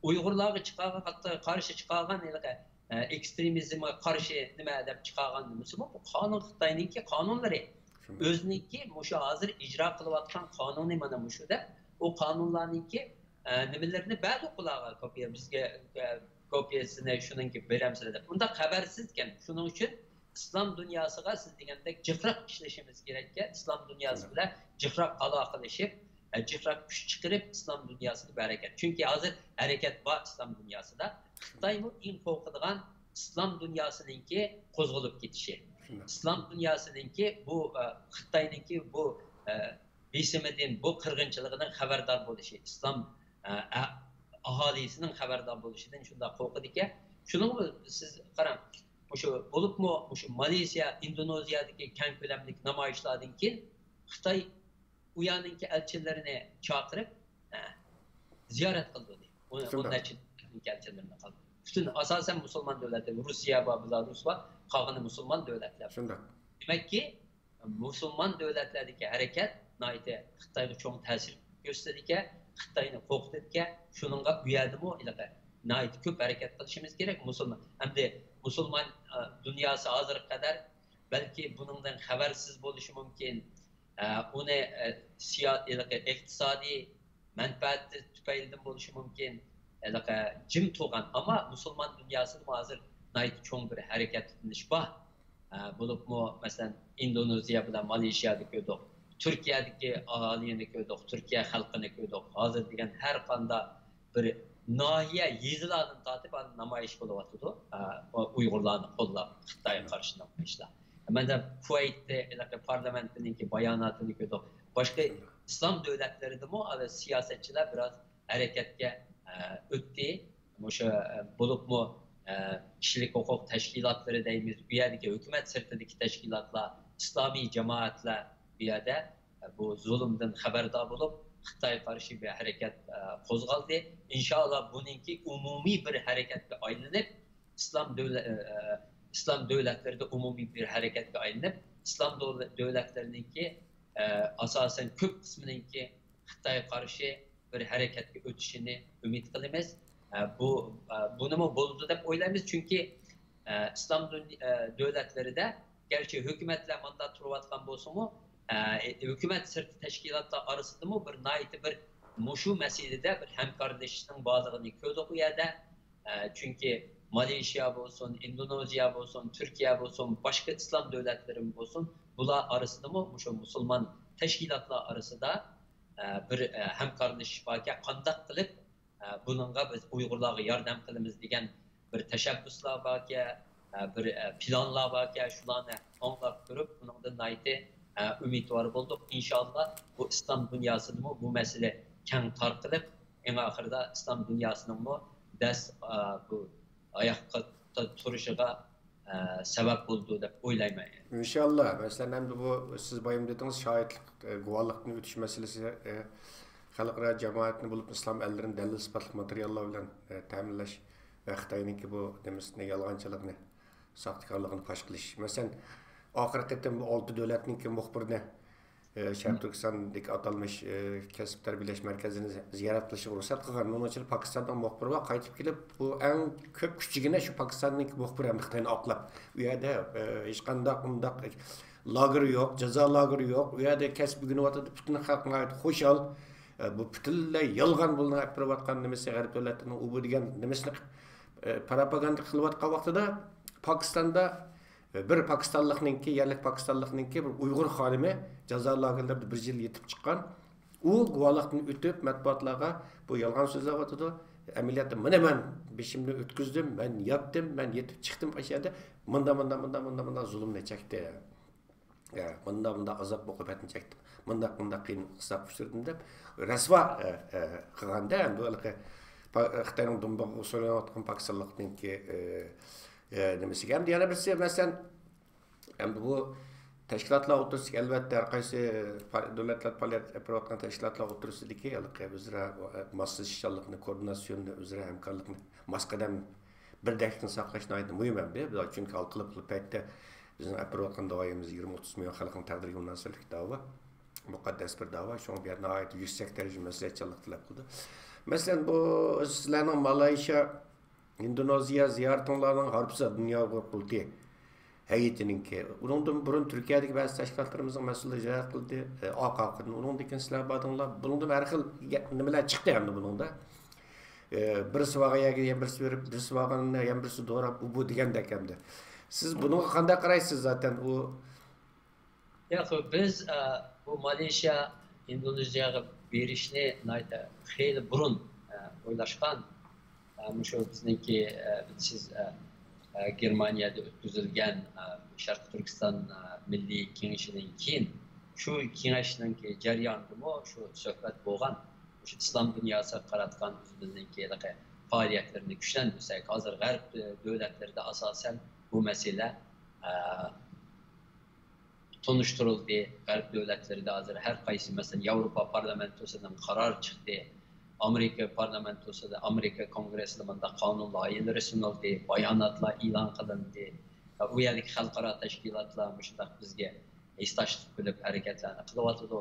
ئۇيغۇرلارغا چىقارغان، قارشى چىقارغان ھېلىقى، ھە، ئېكسترېمىزمغا قارشى نېمە دەپ چىقارغان نېمىسىمۇ، بۇ قانۇن، خىتاينىڭكى قانۇنلىرى. شۇنداق. ئۆزىنىڭكى مۇشۇ ھازىر ئىجرا قىلىۋاتقان قانۇنى مانا مۇشۇ دەپ، ئۇ قانۇنلارنىڭكى، ئە، نېمىلىرىنى بەردۇق بۇلارغا، كوپىيە، بىزگە، ئە، كوپىيەسىنى شۇنىڭكى بېرەمسىلەر دەپ. ئۇنداق خەۋەرسىز ئىكەن. شۇنىڭ ئۈچۈن ئىسلام دۇنياسىغا سىز دېگەندەك جىقراق ئىشلىشىمىز كېرەككەن. ئىسلام دۇنياسى بىلەن جىقراق ئالاقىلىشىپ، ئە، جىقراق كۈچ چىقىرىپ ئىسلام دۇنياسىنى بىر ھەرىكەت. چۈنكى ھازىر ھەرىكەت بار ئىسلام دۇنياسىدا. خىتايمۇ ئەڭ قورقىدىغان ئىسلام دۇنياسىنىڭكى قوزغىلىپ كېتىشى. شۇنداق. ئىسلام دۇنياسىنىڭكى بۇ، ئە، خىتاينىڭكى بۇ، ئە، بېسىمىدىن، بۇ قىرغىنچىلىقىدىن خەۋەردار بولۇشى، ئىسلام، ئە، ئە، ئاھالىسىنىڭ خەۋەردار بولۇشىدىن شۇنداق قورقىدىكەن. شۇنىڭغا سىز قاراڭ، مۇشۇ بولۇپمۇ مۇشۇ مالېزىيە، ئىندونېزىيەدىكى كەڭ كۆلەملىك نامايىشلاردىن كېيىن خىتاي ئۇ يەرنىڭكى ئەلچىلىرىنى چاقىرىپ، ئە، زىيارەت قىلدۇردى. ئون، ئون شۇنداق. نەچچە ئەلچىلىرىنى قىلدى. پۈتۈن ئاساسەن مۇسۇلمان دۆلەتلەر، روسىيە بار، بېلارۇس بار، قالغىنى مۇسۇلمان دۆلەتلەر. شۇنداق. دېمەككى، مۇسۇلمان دۆلەتلەردىكى ھەرىكەت ناھايىتى خىتايغا چوڭ تەسىر كۆرسىتىدىكەن، خىتاينى قورقۇتىدىكەن. شۇنىڭغا بۇ يەردىمۇ ھېلىقى ناھايىتى كۆپ ھەرىكەت قىلىشىمىز كېرەك. مۇسۇلمان، ئەمدى مۇسۇلمان، ئە، دۇنياسى ھازىرغا قەدەر بەلكى بۇنىڭدىن خەۋەرسىز بولۇشى مۇمكىن. ئە، ئۇنى، ئە، سىيا-، ھېلىقى ئىقتىسادىي مەنپەئەتى تۈپەيلىدىن بولۇشى مۇمكىن. ھېلىقى جىم تۇرغان، ئەمما مۇسۇلمان دۇنياسىدىمۇ ھازىر ناھايىتى چوڭ بىر ھەرىكەتلىنىش بار. ئە، بولۇپمۇ، مەسىلەن، ئىندونېزىيە بىلەن مالېيشىيەدە كۆردۇق، تۈركىيەدىكى ئاھالىنى كۆردۇق، تۈركىيە خەلقىنى كۆردۇق. ھازىر دېگەن ھەر قانداق بىر ناھىيە، يېزىلاردىن تارتىپ ھازىر نامايىش بولۇۋاتىدۇ. ئە، ئۇيغۇرلارنى قوللاپ خىتايغا قارشى نامايىشلار. مەندە كۇۋەيتتە ھېلىقى پارلامېنتنىڭكى باياناتىنى كۆردۇق. باشقا ئىسلام دۆلەتلىرىدىمۇ ھازىر سىياسەتچىلەر بىراز ھەرىكەتكە، ئە، ئۆتتى. مۇشۇ، ئە، بولۇپمۇ، ئە، كىشىلىك ھوقۇق تەشكىلاتلىرى دەيمىز، بۇ يەردىكى ھۆكۈمەت سىرتىدىكى تەشكىلاتلار، ئىسلامىي جامائەتلەر بۇ يەردە، ئە، بۇ زۇلۇمدىن خەۋەردار بولۇپ، خىتايغا قارشى بىر ھەرىكەت، ئە، قوزغالدى. ئىنشائاللا، بۇنىڭكى ئومۇمىي بىر ھەرىكەتكە ئايلىنىپ، ئىسلام دۆلە-، ئە، ئىسلام دۆلەتلىرىدە ئومۇمىي بىر ھەرىكەتكە ئايلىنىپ، ئىسلام دۆلە-، دۆلەتلىرىنىڭكى، ئە، ئاساسەن كۆپ قىسمىنىڭكى خىتايغا قارشى بىر ھەرىكەتكە ئۆتۈشىنى ئۈمىد قىلىمىز. ئە، بۇ، ئە، بۇنىمۇ بولىدۇ دەپ ئويلايمىز، چۈنكى، ئە، ئىسلام دۇني-، ئە، دۆلەتلىرىدە گەرچە ھۆكۈمەتلەر ماندا تۇرۇۋاتقان بولسىمۇ، ئە، ھۆكۈمەت سىرتى تەشكىلاتلار ئارىسىدىمۇ بىر ناھايىتى بىر مۇشۇ مەسىلىدە بىر ھەمكارلىشىشنىڭ بارلىقىنى كۆردۇق ئۇ يەردە. ئە، چۈنكى مالېيشىيا بولسۇن، ئىندونېزىيا بولسۇن، تۈركىيە بولسۇن، باشقا ئىسلام دۆلەتلىرىمۇ بولسۇن، بۇلار ئارىسىدىمۇ مۇشۇ مۇسۇلمان تەشكىلاتلار ئارىسىدا، ئە، بىر، ئە، ھەمكارلىشىش باركەن، قانداق قىلىپ، ئە، بۇنىڭغا بىز ئۇيغۇرلارغا ياردەم قىلىمىز دېگەن بىر تەشەببۇسلار باركەن، ئە، بىر، ئە، پىلانلار باركەن، شۇلارنى ئاڭلاپ كۆرۈپ، بۇنىڭدىن ناھايىتى، ئە، ئۈمىدۋار بولدۇق. ئىنشاللا، بۇ ئىسلام دۇنياسىدىمۇ بۇ مەسىلە كەڭ تارقىلىپ، ئەڭ ئاخىرىدا ئىسلام دۇنياسىنىڭمۇ دەس، ئە، بۇ ئاياققا تۇرۇشىغا، ئە، سەۋەب بولىدۇ دەپ ئويلايمەن. ئىنشاللا. مەسىلەن، ئەمدى بۇ سىز بايام دېدىڭىز، شاھىتلىق، ئە، گۇۋاھلىقتىن ئۆتۈش مەسىلىسى، ئە، خەلقئارا جامائەتنى بولۇپ ئىسلام ئەللىرىنى دەلىل ئىسپاتلىق ماتېرىياللار بىلەن، ئە، تەمىنلەش ۋە خىتاينىڭكى بۇ نېمىسىنى، يالغانچىلىقىنى، ساختىكارلىقىنى پاش قىلىش. مەسىلەن، ئاخىرقى قېتىم بۇ ئالتە دۆلەتنىڭكى مۇخبىرىنى، ئە، شەرقىي تۈركىستاندىكى ئاتالمىش، ئە، كەسىپ تەربىيەلەش مەركەزىنى زىيارەت قىلىشىغا رۇخسەت قىلغان. ئۇنىڭ ئىچىدە پاكىستاننىڭ مۇخبىرى بار، قايتىپ كېلىپ، بۇ ئەڭ كۆپ كۈچىگىنە شۇ پاكىستاننىڭكى مۇخبىرى ھەمدە خىتاينى ئاقلاپ. ئۇ يەردە، ئە، ھېچقانداق ئۇنداق لاگېر يوق، جازا لاگېرى يوق. ئۇ يەردە كەسىپ ئۆگىنىۋاتىدۇ، پۈتۈن خەلق ناھايىتى خۇشال. ئە، بۇ پۈتۈنلەي يالغان، بۇلارنىڭ ئەپ بېرىۋاتقان نېمىسى، غەرب دۆلەتلىرىنىڭ ئۇ بۇ دېگەن نېمىسىنى، ئە، پروپاگاندا قىلىۋاتقان ۋاقتىدا پاكىستاندا، ئە، بىر پاكىستانلىقنىڭكى، يەرلىك پاكىستانلىقنىڭكى بىر ئۇيغۇر خانىمى جازا لاگېرلىرىدا بىر يىل يېتىپ چىققان. ئۇ گۇۋاھلىقتىن ئۆتۈپ، مەتبۇئاتلارغا بۇ يالغان سۆزلەۋاتىدۇ. ئەمەلىيەتتە، مانا مەن بېشىمنى ئۆتكۈزدۈم، مەن ياتتىم، مەن يېتىپ چىقتىم، ئاشۇ يەردە مۇنداق، مۇنداق، مۇنداق، مۇنداق، مۇنداق زۇلۇمنى چەكتىم. ئە، مۇنداق، مۇنداق ئازاب ئوقۇبەتنى چەكتىم، مۇنداق، مۇنداق قىيىنلىققا ئۇچراپ دەپ رەسۋا، ئە، ئە، قىلغاندا، ئەمدى ھېلىقى پا-، خىتاينىڭ دۇمبىغا سولىنىۋاتقان پاكىستانلىقنىڭكى، ئە، ئە، نېمىسىگە. ئەمدى يەنە بىرسى، مەسىلەن، ئەمدى بۇ تەشكىلاتلار ئوتتۇرىسىدىكى، ئەلۋەتتە، ھەر قايسى پا-، دۆلەتلەر پائالىيەت ئېلىپ بېرىۋاتقان تەشكىلاتلار ئوتتۇرىسىدىكى ھېلىقى ئۆزئارا ماسلىشىشچانلىقنى، كوئوردىناتسىيوننى، ئۆزئارا ھەمكارلىقنى، ماس قەدەم بىردەكلىكنى ساقلاش ناھايىتى مۇھىم ئەمدى. چۈنكى ھالقىلىق بۇ پەيتتە بىزنىڭ ئەپ بېرىۋاتقان داۋايىمىز يىگىرمە ئوتتۇز مىليون خەلقنىڭ تەقدىرىگە مۇناسىۋەتلىك داۋا. مۇقەددەس بىر داۋا. شۇڭا بۇ يەردە ناھايىتى يۈكسەك دەرىجىدە مەسئۇلىيەتچانلىق تەلەپ قىلىدۇ. مەسىلەن، بۇ سىلەرنىڭ مالايشىيا، ئىندونېزىيە زىيارىتىڭلارنىڭ ھارپىسى دۇنيا ئۇيغۇر قۇرۇلتىيى ھەيئىتىنىڭكى. ئۇنىڭدىن بۇرۇن تۈركىيەدىكى بەزى تەشكىلاتلىرىمىزنىڭ مەسئۇلى زىيارەت قىلدى. ئاقاقىدىن ئۇنىڭدىن كېيىن سىلەر باردىڭلار. بۇنىڭدىن ھەر خىل گە-، نېمىلەر چىقتى ئەمدى بۇنىڭدا. ئە، بىرسى بارغان يەرگە يەنە بىرسى بېرىپ، بىرسى بارغاننى يەنە بىرسى دوراپ، بۇ، بۇ دېگەندەك ئەمدى. سىز بۇنىڭغا قانداق قارايسىز زاتەن؟ ئۇ ياق، بىز، ئە، بۇ مالېيشىيا، ئىندونېزىيەگە بېرىشنى ناھايىتى خېلى بۇرۇن، ئە، ئويلاشقان. ئە، مۇشۇ بىزنىڭكى، ئە، بىلىسىز، ئە، ئە، گېرمانىيەدە ئۆتكۈزۈلگەن، ئە، شەرقىي تۈركىستان، ئە، مىللىي كېڭىشىدىن كېيىن، شۇ كېڭەشنىڭكى جەريانىدىمۇ شۇ سۆھبەت بولغان. مۇشۇ ئىسلام دۇنياسىغا قاراتقان ئۆزىمىزنىڭكى ھېلىقى پائالىيەتلىرىنى كۈچلەندۈرسەك، ھازىر غەرب، ئە، دۆلەتلىرىدە ئاساسەن بۇ مەسىلە، ئە، تونۇشتۇرۇلدى. غەرب دۆلەتلىرىدە ھازىر ھەر قايسى، مەسىلەن، ياۋروپا پارلامېنتوسىدىن قارار چىقتى. ئامېرىكا پارلامېنتوسىدا، ئامېرىكا كونگرېسسىدا مۇنداق قانۇن لايىھىلىرى سۇنۇلدى، باياناتلار ئېلان قىلىندى. ئۇ يەردىكى خەلقئارا تەشكىلاتلار مۇشۇنداق بىزگە ھېسداشلىق بىلىپ ھەرىكەتلەرنى قىلىۋاتىدۇ.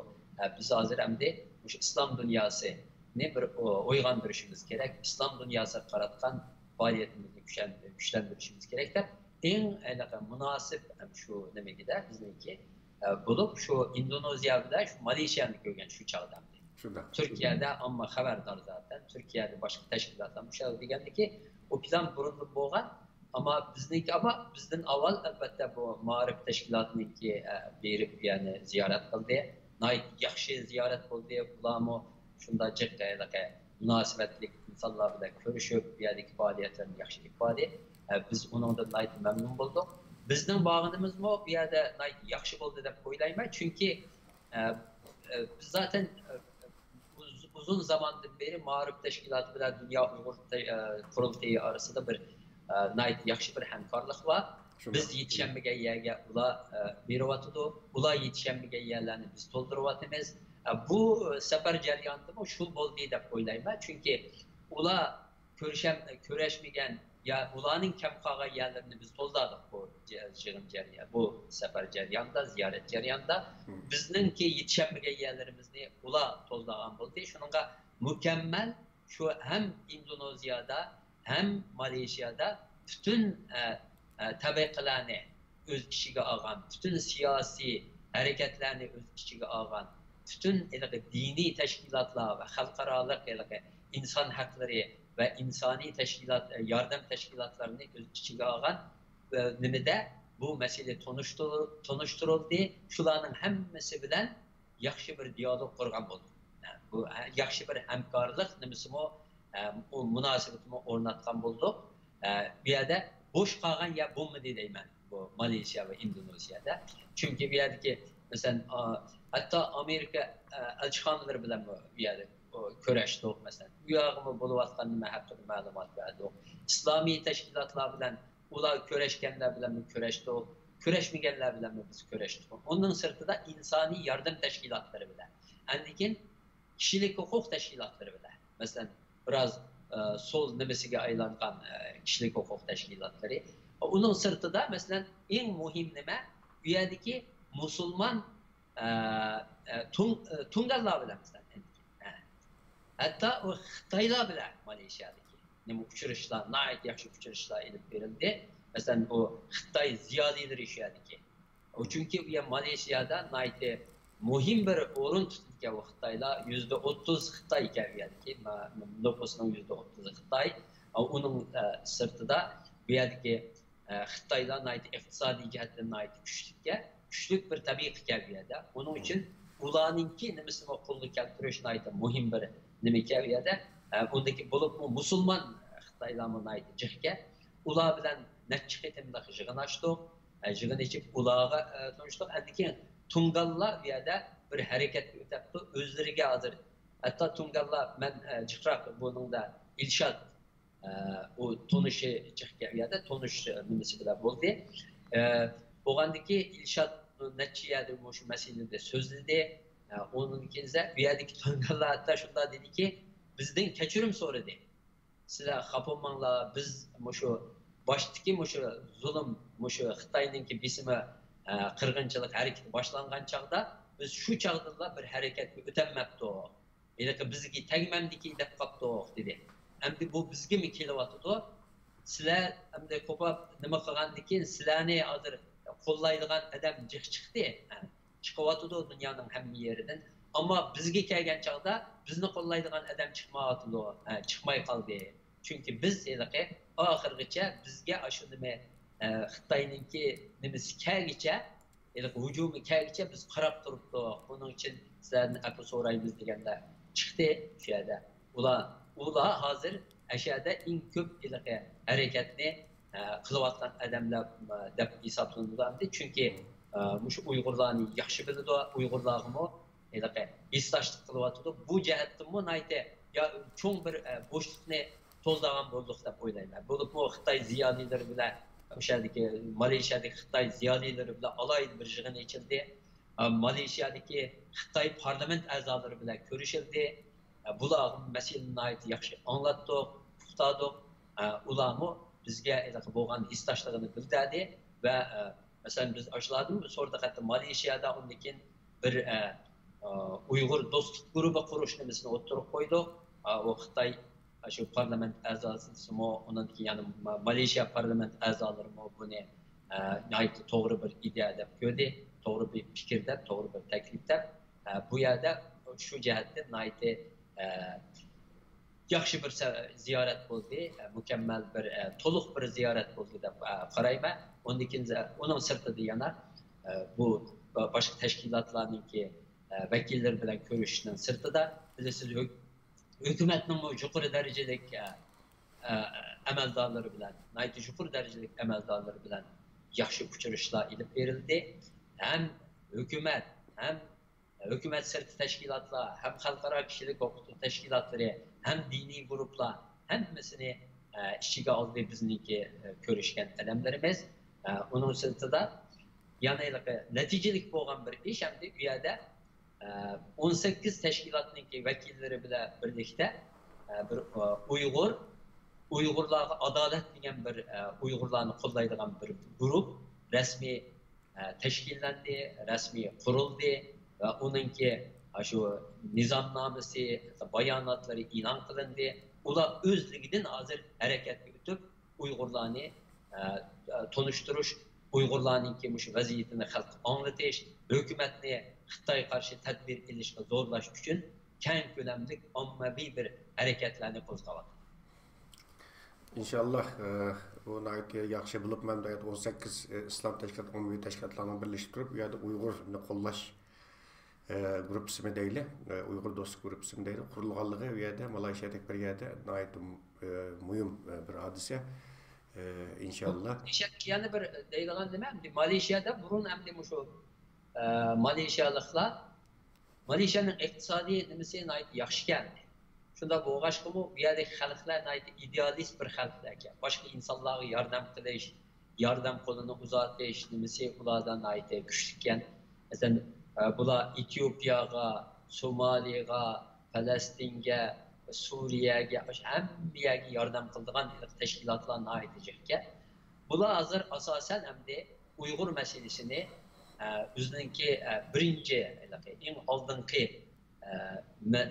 بىز ھازىر ئەمدى مۇشۇ ئىسلام دۇنياسىنى بىر ئويغاندۇرۇشىمىز كېرەك، ئىسلام دۇنياسىغا قاراتقان پائالىيىتىمىزنى كۈچەن-، كۈچلەندۈرۈشىمىز كېرەك دەپ، ئەڭ ھېلىقى مۇناسىپ ھەم شۇ نېمىگىدە بىزنىڭكى، ئە، بولۇپ شۇ ئىندونېزىيە بىلەن شۇ مالېيشىيانى كۆرگەن شۇ چاغدا. شۇنداق. تۈركىيەدە ئامما خەۋەردار زاتەن، تۈركىيەدە باشقا تەشكىلاتلار مۇشۇ دېگەندىكى، ئۇ پىلان بۇرۇندىن بولغان. ئەمما بىزنىڭكى، ئەمما بىزدىن ئاۋۋال، ئەلۋەتتە، بۇ مائارىپ تەشكىلاتىنىڭكى، ئە، بېرىپ، يەنى زىيارەت قىلدى. ناھايىتى ياخشى زىيارەت بولدى. ئۇلارمۇ شۇنداق جىق ھېلىقى مۇناسىۋەتلىك ئىنسانلار بىلەن كۆرۈشۈپ، بۇ يەردىكى پائالىيەتلەرنى ياخشى ئىپادە، ئە، بىز ئۇنىڭدىن ناھايىتى مەمنۇن بولدۇق. بىزنىڭ بارغىنىمىزمۇ بۇ يەردە ناھايىتى ياخشى بولدى دەپ ئويلايمەن. چۈنكى، ئە، ئە، بىز زاتەن، ئە، ئۇز-، ئۇزۇن زاماندىن بېرى مائارىپ تەشكىلاتى بىلەن دۇنيا ئۇيغۇر تە-، ئە، قۇرۇلتىيى ئارىسىدا بىر، ئە، ناھايىتى ياخشى بىر ھەمكارلىق بار. شۇنداق. بىز يېتىشەلمىگەن يەرگە ئۇلار، ئە، بېرىۋاتىدۇ. ئۇلار يېتىشەلمىگەن يەرلەرنى بىز تولدۇرۇۋاتىمىز. ئە، بۇ سەپەر جەريانىدىمۇ شۇ بولدى دەپ ئويلايمەن. چۈنكى ئۇلار كۆرۈشەم-، كۆرۈشمىگەن يا ئۇلارنىڭ كەم قالغان يەرلىرىنى بىز تولدۇردۇق بۇ جە-، يىغىن جەريان-، بۇ سەپەر جەريانىدا، زىيارەت جەريانىدا. مم. بىزنىڭكى يېتىشەلمىگەن يەرلىرىمىزنى ئۇلار تولدۇرغان بولدى. شۇنىڭغا مۇكەممەل شۇ ھەم ئىندونېزىيادا، ھەم مالايشىيادا پۈتۈن، ئە، ئە، تەبىقىلەرنى ئۆز ئىچىگە ئالغان، پۈتۈن سىياسىي ھەرىكەتلەرنى ئۆز ئىچىگە ئالغان، پۈتۈن ھېلىقى دىنىي تەشكىلاتلار ۋە خەلقئارالىق ھېلىقى ئىنسان ھەقلىرى ۋە ئىنسانىي تەشكىلات، ياردەم تەشكىلاتلىرىنى ئۆز ئىچىگە ئالغان، ئە، نېمىدە بۇ مەسىلە تونۇشتۇر-، تونۇشتۇرۇلدى. شۇلارنىڭ ھەممىسى بىلەن ياخشى بىر دىيالوگ قۇرغان بولدۇق. بۇ، ھە، ياخشى بىر ھەمكارلىق نېمىسىمۇ، ئە، ئۇ مۇناسىۋىتىمۇ ئورناتقان بولدۇق. ئە، بۇ يەردە بوش قالغان يەر بولمىدى دەيمەن، بۇ مالايشىيا ۋە ئىندونېزىيەدە. چۈنكى بۇ يەردىكى، مەسىلەن، ئا، ھەتتا ئامېرىكا، ئە، ئەلچىخانىلىرى بىلەنمۇ بۇ يەردە، ئۇ، كۆرۈشتۇق، مەسىلەن. ئۇ ياغىمۇ بولۇۋاتقان نېمە ھەققىدە مەلۇمات بەردۇق. ئىسلامىي تەشكىلاتلار بىلەن، ئۇلار كۆرۈشكەنلەر بىلەنمۇ كۆرۈشتۇق، كۆرۈشمىگەنلەر بىلەنمۇ بىز كۆرۈشتۇق. ئۇنىڭ سىرتىدا ئىنسانىي ياردەم تەشكىلاتلىرى بىلەن، ئاندىن كېيىن كىشىلىك ھوقۇق تەشكىلاتلىرى بىلەن، مەسىلەن، بىراز، ئە، سول نېمىسىگە ئايلانغان، ئە، كىشىلىك ھوقۇق تەشكىلاتلىرى. ئۇنىڭ سىرتىدا، مەسىلەن، ئەڭ مۇھىم نېمە، ئۇ يەردىكى مۇسۇلمان، ئە، ئە، تۇڭ-، ئە، تۇڭگانلار بىلەن، مەسىلەن، ئە، ھەتتا ئۇ خىتايلار بىلەن مالايشىيادىكى نېمە ئۇچرىشىشلار، ناھايىتى ياخشى ئۇچرىشىشلار ئېلىپ بېرىلدى. مەسىلەن، ئۇ خىتاي زىيالىيلىرى شۇ يەردىكى. ئۇ چۈنكى ئۇ يەر مالايشىيادا ناھايىتى مۇھىم بىر ئورۇن تۇتىدىكەن، ئۇ خىتايلار. يۈزدە ئوتتۇز خىتاي ئىكەن ئۇ يەردىكى، ما-، نوپۇسنىڭ يۈزدە ئوتتۇزى خىتاي. ئۇنىڭ، ئە، سىرتىدا بۇ يەردىكى، ئە، خىتايلار ناھايىتى ئىقتىسادىي جەھەتتىن ناھايىتى كۈچلۈككەن، كۈچلۈك بىر تەبىئىي ئىكەن بۇ يەردە. ئۇنىڭ ئۈچۈن ئۇلارنىڭكى نېمىسىنى قولغا كەلتۈرۈش ناھايىتى مۇھىم بىر نېمە ئىكەن بۇ يەردە. ئە، ئۇندىكى بولۇپمۇ مۇسۇلمان خىتايلارمۇ ناھايىتى جىق ئىكەن. ئۇلار بىلەن نەچچە قېتىملىق يىغىن ئاچتۇق. ئە، يىغىن ئېچىپ، ئۇلارغا، ئە، تونۇشتۇق. ئاندىن كېيىن تۇڭگانلار بۇ يەردە بىر ھەرىكەتكە ئۆتەپتۇ. ئۆزلىرىگە ھازىر، ھەتتا تۇڭگانلار، مەن، ئە، جىقراق بۇنىڭدا ئىلشات، ئە، ئۇ تونۇشى جىقكەن ئۇ يەردە، تونۇش، ئە، نېمىسى بىلەن بولدى. ئە، بولغاندىكى ئىلشات نەچچە يەردە مۇشۇ مەسىلىدە سۆزلىدى. ئە، ئۇنىڭدىن كېيىن ئۇ يەردىكى تۇڭگانلار ھەتتا شۇنداق دېدىكى، بىزدىن كەچۈرۈم سورىدى. سىلەر خاپا بولماڭلار، بىز مۇشۇ باشتىكى مۇشۇ زۇلۇم، مۇشۇ خىتاينىڭكى بېسىمى، ئە، قىرغىنچىلىق ھەرىكىتى باشلانغان چاغدا، بىز شۇ چاغدىلا بىر ھەرىكەتكە ئۆتەلمەپتۇق. ھېلىقى بىزگە تەگمەمدىكى دەپ قاپتۇق، دېدى. ئەمدى بۇ بىزگىمۇ كېلىۋاتىدۇ. سىلەر ئەمدى قوپاپ نېمە قىلغاندىن كېيىن، سىلەرنى ھازىر قوللايدىغان ئادەم جىق چىقتى. چىقىۋاتىدۇ دۇنيانىڭ ھەممە يېرىدىن. ئەمما بىزگە كەلگەن چاغدا بىزنى قوللايدىغان ئادەم چىقمايۋاتىدۇ. ھە، چىقماي قالدى. چۈنكى بىز ھېلىقى ئاخىرغىچە بىزگە ئاشۇ نېمە، ئە، خىتاينىڭكى نېمىسى كەلگىچە، ھېلىقى ھۇجۇمى كەلگىچە بىز قاراپ تۇرۇپتۇق. بۇنىڭ ئۈچۈن سىلەردىن ئەپۇ سورايمىز دېگەندە چىقتى شۇ يەردە. ئۇلار، ئۇلار ھازىر ئەشەدە ئەڭ كۆپ ھېلىقى ھەرىكەتنى، ئە، قىلىۋاتقان ئادەملەر، ئە، دەپ ھېسابلىنىدۇ ئەمدى. چۈنكى، ئە، مۇشۇ ئۇيغۇرلارنى ياخشى بىلىدۇ، ئۇيغۇرلارغىمۇ ھېلىقى ھېسداشلىق قىلىۋاتىدۇ. بۇ جەھەتتىنمۇ ناھايىتى، يا، چوڭ بىر، ئە، بوشلۇقنى تولدۇرغان بولدۇق دەپ ئويلايمەن. بولۇپمۇ خىتاي زىيالىيلىرى بىلەن، ئوشۇ يەردىكى، مالايشىيادىكى خىتاي زىيالىيلىرى بىلەن ئالاھىدە بىر يىغىن ئېچىلدى. ئە، مالايشىيادىكى خىتاي پارلامېنت ئەزالىرى بىلەن كۆرۈشۈلدى. ئە، بۇلارغا مەسىلىنى ناھايىتى ياخشى ئاڭلاتتۇق، ئۇقتۇردۇق. ئە، ئۇلارمۇ بىزگە ھېلىقى بولغان ھېسداشلىقىنى بىلدۈردى ۋە، ئە، مەسىلەن، بىز ئاشۇلاردىن بىر سورىدۇق، ھەتتا مالېيشىيادا ئۇندىن كېيىن بىر، ئە، ئۇيغۇر دوستلۇق گۇرۇپپا قۇرۇش نېمىسىنى ئوتتۇرىغا قويدۇق. ئە، ئۇ خىتاي، ئە، شۇ پارلامېنت ئەزاسىمۇ، ئۇنىڭدىن كېيىن يەنە ما-، مالېيشىيا پارلامېنت ئەزالىرىمۇ بۇنى، ئە، ناھايىتى توغرا بىر ئىدىيە دەپ كۆردى، توغرا بىر پىكىر دەپ، توغرا بىر تەكلىپ دەپ. ئە، بۇ يەردە شۇ جەھەتتىن ناھايىتى، ئە، ياخشى بىر سە-، زىيارەت بولدى، ئە، مۇكەممەل بىر، ئە، تولۇق بىر زىيارەت بولدى دەپ، ئە، قارايمەن. ئۇندىن كېيىن زە-، ئۇنىڭ سىرتىدا يەنە، ئە، بۇ با-، باشقا تەشكىلاتلارنىڭكى، ئە، ۋەكىللىرى بىلەن كۆرۈشۈشنىڭ سىرتىدا، بىلىسىز، ھۆك-، ھۆكۈمەتنىڭمۇ يۇقىرى دەرىجىلىك، ئە، ئە، ئەمەلدارلىرى بىلەن، ناھايىتى يۇقىرى دەرىجىلىك ئەمەلدارلىرى بىلەن ياخشى ئۇچرىشىشلار ئېلىپ بېرىلدى. ھەم ھۆكۈمەت، ھەم ھۆكۈمەت سىرتى تەشكىلاتلار، ھەم خەلقئارا كىشىلىك ھوقۇق تەشكىلاتلىرى، ھەم دىنىي گۇرۇپپىلار ھەممىسىنى، ئە، ئىچىگە ئالدى بىزنىڭكى، ئە، كۆرۈشكەن ئادەملىرىمىز. ئە، ئۇنىڭ سىرتىدا يەنە ھېلىقى نەتىجىلىك بولغان بىر ئىش، ئەمدى ئۇ يەردە، ئە، ئون سەككىز تەشكىلاتنىڭكى ۋەكىللىرى بىلەن بىرلىكتە، ئە، بىر، ئە، ئۇيغۇر، ئۇيغۇرلارغا ئادالەت دېگەن بىر، ئە، ئۇيغۇرلارنى قوللايدىغان بىر گۇرۇپ رەسمىي، ئە، تەشكىللەندى، رەسمىي قۇرۇلدى ۋە ئۇنىڭكى، ئە، شۇ نىزامنامىسى، باياناتلىرى ئېلان قىلىندى. ئۇلار ئۆزلۈكىدىن ھازىر ھەرىكەتكە ئۆتۈپ، ئۇيغۇرلارنى، ئە، ئە، تونۇشتۇرۇش، ئۇيغۇرلارنىڭكى مۇشۇ ۋەزىيىتىنى خەلققە ئاڭلىتىش، ھۆكۈمەتنى خىتايغا قارشى تەدبىر ئېلىشقا زورلاش ئۈچۈن كەڭ كۆلەملىك ئاممىۋى بىر ھەرىكەتلەرنى قوزغاۋاتىدۇ. ئىنشاللا، ئە، بۇ ناھايىتى ياخشى بولۇپ، مەن ئون سەككىز، ئە، ئىسلام تەشكىلات، ئومۇمىي تەشكىلاتلارنىڭ بىرلىشىپ تۇرۇپ، بۇ يەردە ئۇيغۇرنى قوللاش، ئە، گۇرۇپپىسىمۇ دەيلى، ئە، ئۇيغۇر دوستلۇق گۇرۇپپىسىمۇ دەيلى، قۇرۇلغانلىقى، ئۇ يەردە مالايشىيادەك بىر يەردە ناھايىتى، ئە، مۇھىم، ئە، بىر ھادىسە. ئە، ئىنشاللا. يەنە بىر دەيدىغان نېمە، مالايشىيادا بۇرۇن ئەمدى مۇشۇ، ئە، مالايشىيالىقلار، مالايشىيانىڭ ئىقتىسادىي نېمىسى ناھايىتى ياخشىكەن. شۇنداق بولغاچقىمۇ، بۇ يەردىكى خەلقلەر ناھايىتى ئىدېئالىست بىر خەلقلەركەن. باشقا ئىنسانلارغا ياردەم قىلىش، ياردەم قولىنى ئۇزارتىش نېمىسى ئۇلاردا ناھايىتى كۈچلۈككەن. مەسىلەن، ئە، بۇلار ئېتىيوپىيەگە، سومالىغا، پەلەستىنگە، سۈرىيەگە، ئاشۇ ھەممە يەرگە ياردەم قىلىدىغان ھېلىقى تەشكىلاتلار ناھايىتى جىقكەن. بۇلار ھازىر ئاساسەن ئەمدى ئۇيغۇر مەسىلىسىنى، ئە، ئۆزىنىڭكى، ئە، بىرىنچى، ھېلىقى ئەڭ ئالدىنقى، ئە، مە-،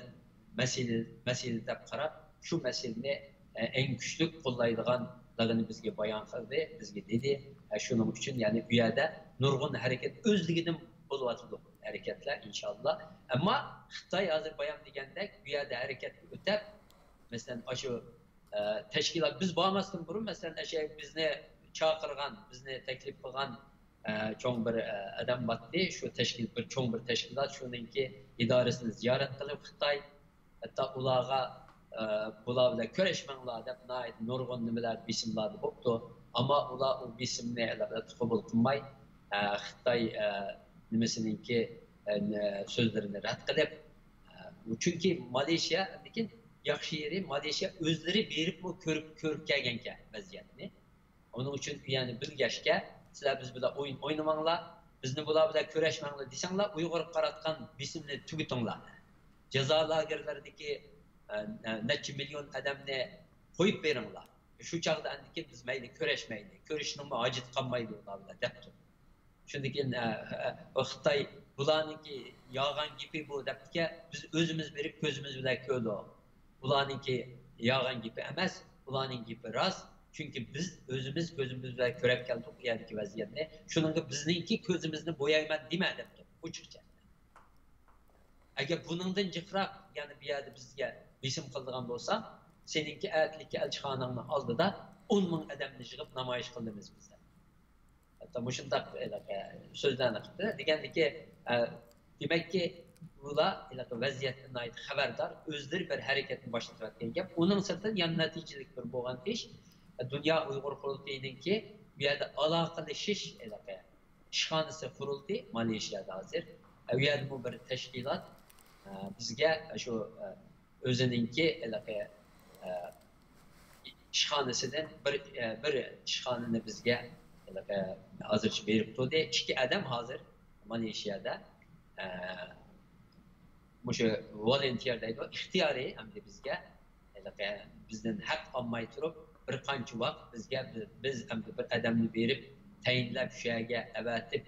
مەسىلە، مەسىلە دەپ قاراپ، شۇ مەسىلىنى، ئە، ئەڭ كۈچلۈك قوللايدىغانلىقىنى بىزگە بايان قىلدى، بىزگە دېدى. ئە، شۇنىڭ ئۈچۈن يەنى ئۇ يەردە نۇرغۇن ھەرىكەت ئۆزلۈكىدىن بولۇۋاتىدۇ، ھەرىكەتلەر ئىنشاللا. ئەمما خىتاي ھازىر بايام دېگەندەك بۇ يەردە ھەرىكەتكە ئۆتەپ، مەسىلەن، ئاشۇ، ئە، تەشكىلات، بىز بارماستىن بۇرۇن، مەسىلەن، ئەشە بىزنى چاقىرغان، بىزنى تەكلىپ قىلغان، ئە، چوڭ بىر، ئە، ئادەم باتتى، شۇ تەشكىل، بىر چوڭ بىر تەشكىلات، شۇنىڭكى ئىدارىسىنى زىيارەت قىلىپ خىتاي، ھەتتا ئۇلارغا، ئە، بۇلار بىلەن كۆرۈشمەڭلار دەپ ناھايىتى نۇرغۇن نېمىلەر، بېسىملاردا بوپتۇ. ئەمما ئۇلار ئۇ بېسىمنى، ئەلۋەتتە، قوبۇل قىلماي، ئە، خىتاي، ئە، نېمىسىنىڭكى، ئە، نە-، سۆزلىرىنى رەت قىلىپ، ئە، چۈنكى مالايشىيا، لېكىن ياخشى يېرى، مالايشىيا ئۆزلىرى بېرىپمۇ كۆرۈپ، كۆرۈپ كەلگەنكەن ۋەزىيەتنى. ئۇنىڭ ئۈچۈن يەنى بىلگەچكە، سىلەر بىز بىلەن ئويۇن ئوينىماڭلار، بىزنى بۇلار بىلەن كۆرۈشمەڭلار دېسەڭلار، ئۇيغۇرغا قاراتقان بېسىمنى تۈگىتىڭلار. جازا لاگېرلىرىدىكى، ئە، نەچچە مىليون ئادەمنى قويۇپ بېرىڭلار. شۇ چاغدا ئاندىن كېيىن بىز مەيلى كۆرۈشمەيلى، كۆرۈشنىڭمۇ ھاجىتى قالمايدۇ ئۇلار بىلەن دەپتۇ. شۇندىن كېيىن، ئە، ئە، خىتاي بۇلارنىڭكى يالغان گېپى بۇ دەپتىكەن، بىز ئۆزىمىز بېرىپ كۆزىمىز بىلەن كۆردۇق. بۇلارنىڭكى يالغان گېپى ئەمەس، بۇلارنىڭ گېپى راست. چۈنكى بىز ئۆزىمىز كۆزىمىز بىلەن كۆرۈپ كەلدۇق بۇ يەردىكى ۋەزىيەتنى. شۇنىڭغا بىزنىڭكى كۆزىمىزنى بويايمەن دېمە دەپتۇ ئوچۇقچە. ئەگەر بۇنىڭدىن جىقراق يەنە بۇ يەردە بىزگە بېسىم قىلىدىغان بولساڭ، سېنىڭكى ئەتىلىككە ئەلچىخاناڭنىڭ ئالدىدا ئون مىڭ ئادەمنى يىغىپ نامايىش قىلىمىز بىز دەپ. ھەتتا مۇشۇنداق ھېلىقى سۆزلەرنى قىپتۇ. دېگەندىكى، ئە، دېمەككى، بۇلار ھېلىقى ۋەزىيەتتىن ناھايىتى خەۋەردار، ئۆزلىرى بىر ھەرىكەتنى باشلىتىۋەتكەن گەپ. ئۇنىڭ سىرتىدىن يەنە نەتىجىلىك بىر بولغان ئىش، دۇنيا ئۇيغۇر قۇرۇلتىيىنىڭكى بۇ يەردە ئالاقىلىشىش ھېلىقى ئىشخانىسى قۇرۇلدى مالايشىيادا ھازىر. ئە، ئۇ يەردىمۇ بىر تەشكىلات، ئە، بىزگە شۇ، ئە، ئۆزىنىڭكى ھېلىقى، ئە، ئىشخانىسىدىن بىر، ئە، بىر ئىشخانىنى بىزگە ھېلىقى ھازىرچە بېرىپ تۇردى. ئىككى ئادەم ھازىر مالايشىيادا، ئە، مۇشۇ ۋولونتېر دەيدۇ، ئىختىيارىي ئەمدى بىزگە ھېلىقى بىزدىن ھەق ئالماي تۇرۇپ، بىر قانچە ۋاقىت بىزگە، بىز ئەمدى بىر ئادەمنى بېرىپ تەيىنلەپ، شۇ يەرگە ئەۋەتىپ،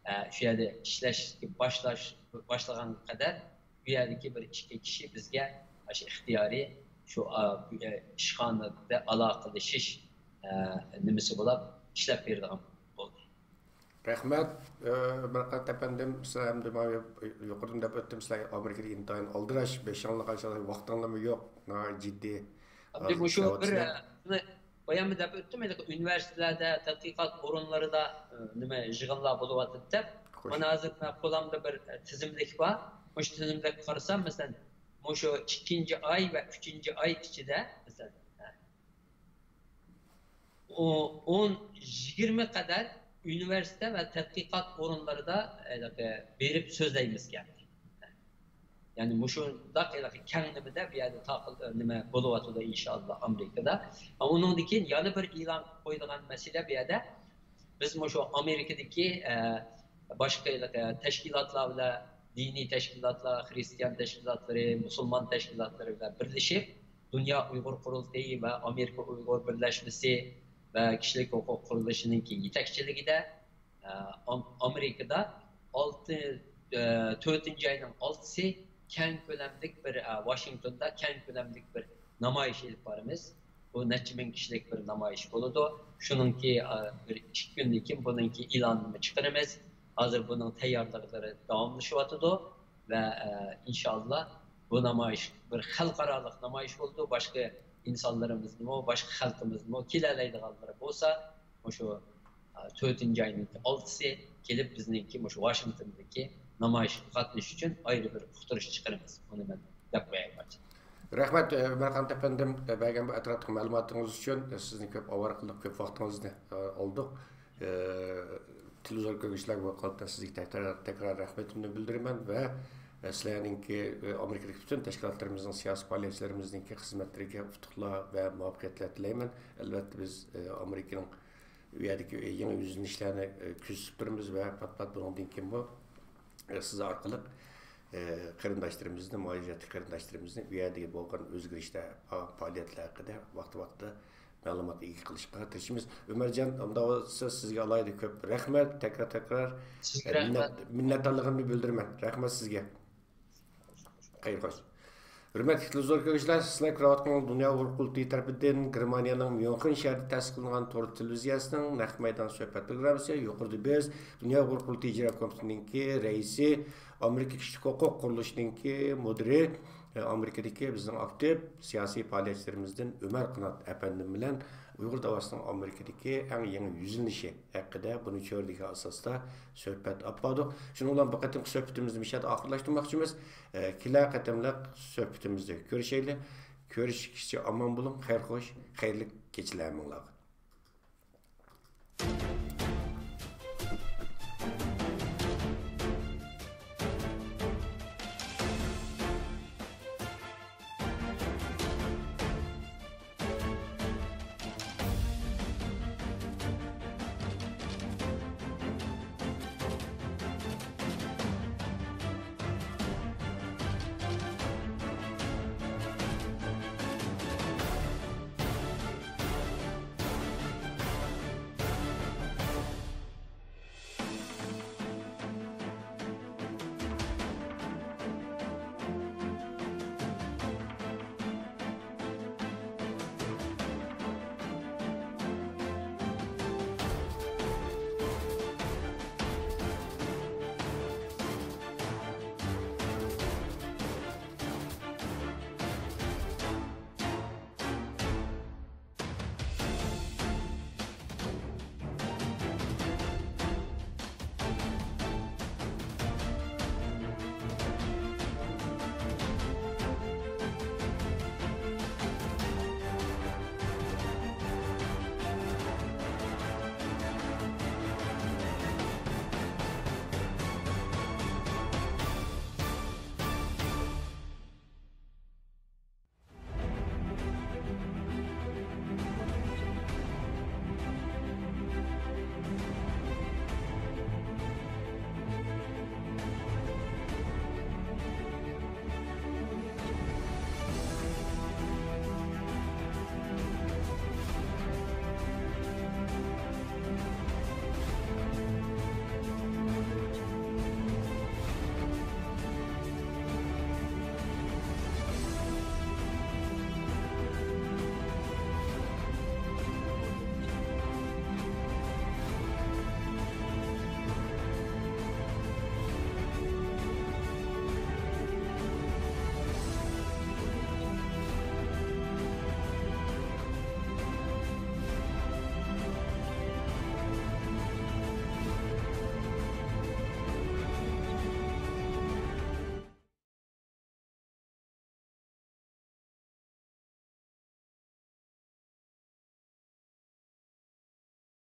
ئە، شۇ يەردە ئىشلەشكە باشلاش، باشلىغانغا قەدەر بۇ يەردىكى بىر ئىككى كىشى بىزگە ئاشۇ ئىختىيارىي شۇ، ئە، ئىشخانىدا ئالاقىلىشىش، ئە، نېمىسى بولاپ ئىشلەپ بېرىدىغان بولدى. رەھمەت، ئە، مىرقات ئەپەندىم، سىلەر ئەمدى مانا يۇقىرىدىن دەپ ئۆتتۈم، سىلەر ئامېرىكىدا ئىنتايىن ئالدىراش، بېشىڭلارغا ۋاقتىڭلارمۇ يوق، ناھايىتى جىددىي، ئەمدى ئە، مۇشۇ بىر، ئىشلەۋاتىسىلەر. ئە، بايانمۇ دەپ ئۆتتۈم، ھېلىقى ئۇنىۋېرسىتېتلاردا، تەتقىقات ئورۇنلىرىدا، ئە، نىمە، يىغىنلار بولۇۋاتىدۇ دەپ. خوش. مانا ھازىر مەن قولۇمدا بىر، ئە، تىزىملىك بار. مۇشۇ تىزىملىككە قارىسام، مەسىلەن، مۇشۇ ئىككىنچى ئاي ۋە ئۈچىنچى ئاي ئىچىدە، مەسىلەن، ئە، ئو-، ئون، يىگىرمە قەدەر ئۇنىۋېرسىتېت ۋە تەتقىقات ئورۇنلىرىدا، ھېلىقى، بېرىپ سۆزلەيمىزكەن. يەنى مۇشۇنداق ھېلىقى كەڭلىمىدە بۇ يەردە تاقىل-، نېمە بولۇۋاتىدۇ، ئىنشائاللا، ئامېرىكىدا. ئۇنىڭدىن كېيىن يەنە بىر ئېلان قىلىپ قويىدىغان مەسىلە بۇ يەردە، بىز مۇشۇ ئامېرىكىدىكى، ئە، باشقا ھېلىقى تەشكىلاتلار بىلەن، دىنىي تەشكىلاتلار، خىرىستىيان تەشكىلاتلىرى، مۇسۇلمان تەشكىلاتلىرى بىلەن بىرلىشىپ، دۇنيا ئۇيغۇر قۇرۇلتىيى ۋە ئامېرىكا ئۇيغۇر بىرلەشمىسى ۋە كىشىلىك ھوقۇق قۇرۇلۇشىنىڭكى يېتەكچىلىكىدە، ئە، ئام-، ئامېرىكىدا ئالتە، ئە، تۆتىنچى ئاينىڭ ئالتىسى كەڭ كۆلەملىك بىر، ئە، ۋاشىنگتوندا كەڭ كۆلەملىك بىر نامايىش ئېلىپ بارىمىز. بۇ نەچچە مىڭ كىشىلىك بىر نامايىش بولىدۇ. شۇنىڭكى، ئە، بىر ئىككى كۈندىن كېيىن بۇنىڭكى ئېلانىنى چىقىرىمىز. ھازىر بۇنىڭ تەييارلىقلىرى داۋاملىشىۋاتىدۇ ۋە، ئە، ئىنشائاللا بۇ نامايىش بىر خەلقئارالىق نامايىش بولىدۇ. باشقا ئىنسانلىرىمىزنىمۇ، باشقا خەلقىمىزنىمۇ كېلەلەيدىغانلىرى بولسا، مۇشۇ، ئە، تۆتىنچى ئاينىڭ ئالتىسى كېلىپ، بىزنىڭكى مۇشۇ ۋاشىنگتوندىكى نامايىشقا قاتنىشىش ئۈچۈن ئايرى بىر ئۇقتۇرۇش چىقىرىمىز. بۇنى مەن دەپ قوياي بارچە. رەھمەت، ئە، مىرقانت ئەپەندىم، ئە، بەرگەن بۇ ئەتراپلىق مەلۇماتىڭىز ئۈچۈن، ئە، سىزنى كۆپ ئاۋارە قىلدۇق، كۆپ ۋاقتىڭىزنى، ئە، ئالدۇق. ئە، تېلېۋىزور كۆرگۈچىلەرگە بۇ ھالقىدا سىزگە تەكرار، تەكرار رەھمىتىمنى بىلدۈرىمەن ۋە، ئە، سىلەرنىڭكى، ئە، ئامېرىكىدىكى پۈتۈن تەشكىلاتلىرىمىزنىڭ، سىياسىي پائالىيەتچىلىرىمىزنىڭكى خىزمەتلىرىگە ئۇتۇقلار ۋە مۇۋەپپەقىيەتلەر تىلەيمەن. ئەلۋەتتە، بىز، ئە، ئامېرىكىنىڭ ئۇ يەردىكى يېڭى يۈزلىنىشلەرنى، ئە، كۆزىتىپ تۇرىمىز ۋە پات-پات بۇنىڭدىن كېيىنمۇ، ئە، سىز ئارقىلىق، ئە، قېرىنداشلىرىمىزنى، مۇھاجىرەتتىكى قېرىنداشلىرىمىزنى ئۇ يەردىكى بولغان ئۆزگىرىشلەر، پا-، پائالىيەتلەر ھەققىدە ۋاقتى-ۋاقتىدا مەلۇمات ئىگە قىلىشقا تىرىشىمىز. ئۆمەرجان، ئۇنداق بولسا سىزگە ئالاھىدە كۆپ رەھمەت، تەكرار-تەكرار، سىزگە ئە، رەھمەت. مىننەت-، مىننەتدارلىقىمنى بىلدۈرىمەن. رەھمەت سىزگە. خەير خوش. ھۆرمەتلىك تېلېۋىزور كۆرگۈچىلەر، سىلەر كۆرۈۋاتقىنىڭىز دۇنيا ئۇيغۇر قۇرۇلتىيى تەرىپىدىن گېرمانىيەنىڭ ميۇنخېن شەھىرىدە تەسىس قىلىنغان تور تېلېۋىزىيەسىنىڭ نەق مەيدان سۆھبەت پروگراممىسى. يۇقىرىدا بىز دۇنيا ئۇيغۇر قۇرۇلتىيى ئىجرا كومىتېتىنىڭكى رەئىسى، ئامېرىكا كىشىلىك ھوقۇق قۇرۇلۇشىنىڭكى مۇدىرى، ئامېرىكىدىكى بىزنىڭ ئاكتىپ سىياسىي پائالىيەتچىلىرىمىزدىن ئۆمەر قانات ئەپەندىم بىلەن ئۇيغۇر داۋاسىنىڭ ئامېرىكىدىكى ئەڭ يېڭى يۈزلىنىشى ھەققىدە بۇنى چۆرىدىگەن ئاساستا سۆھبەت ئاپ باردۇق. شۇنىڭ بىلەن بۇ قېتىمقى سۆھبىتىمىزنى مۇشۇ يەردە ئاخىرلاشتۇرماقچىمىز. ئە، كېلەر قېتىملىق سۆھبىتىمىزدە كۆرۈشەيلى. كۆرۈشكىچە ئامان بولۇڭ، خەير خوش، خەيرلىك كېچىلەر ھەممىڭلارغا.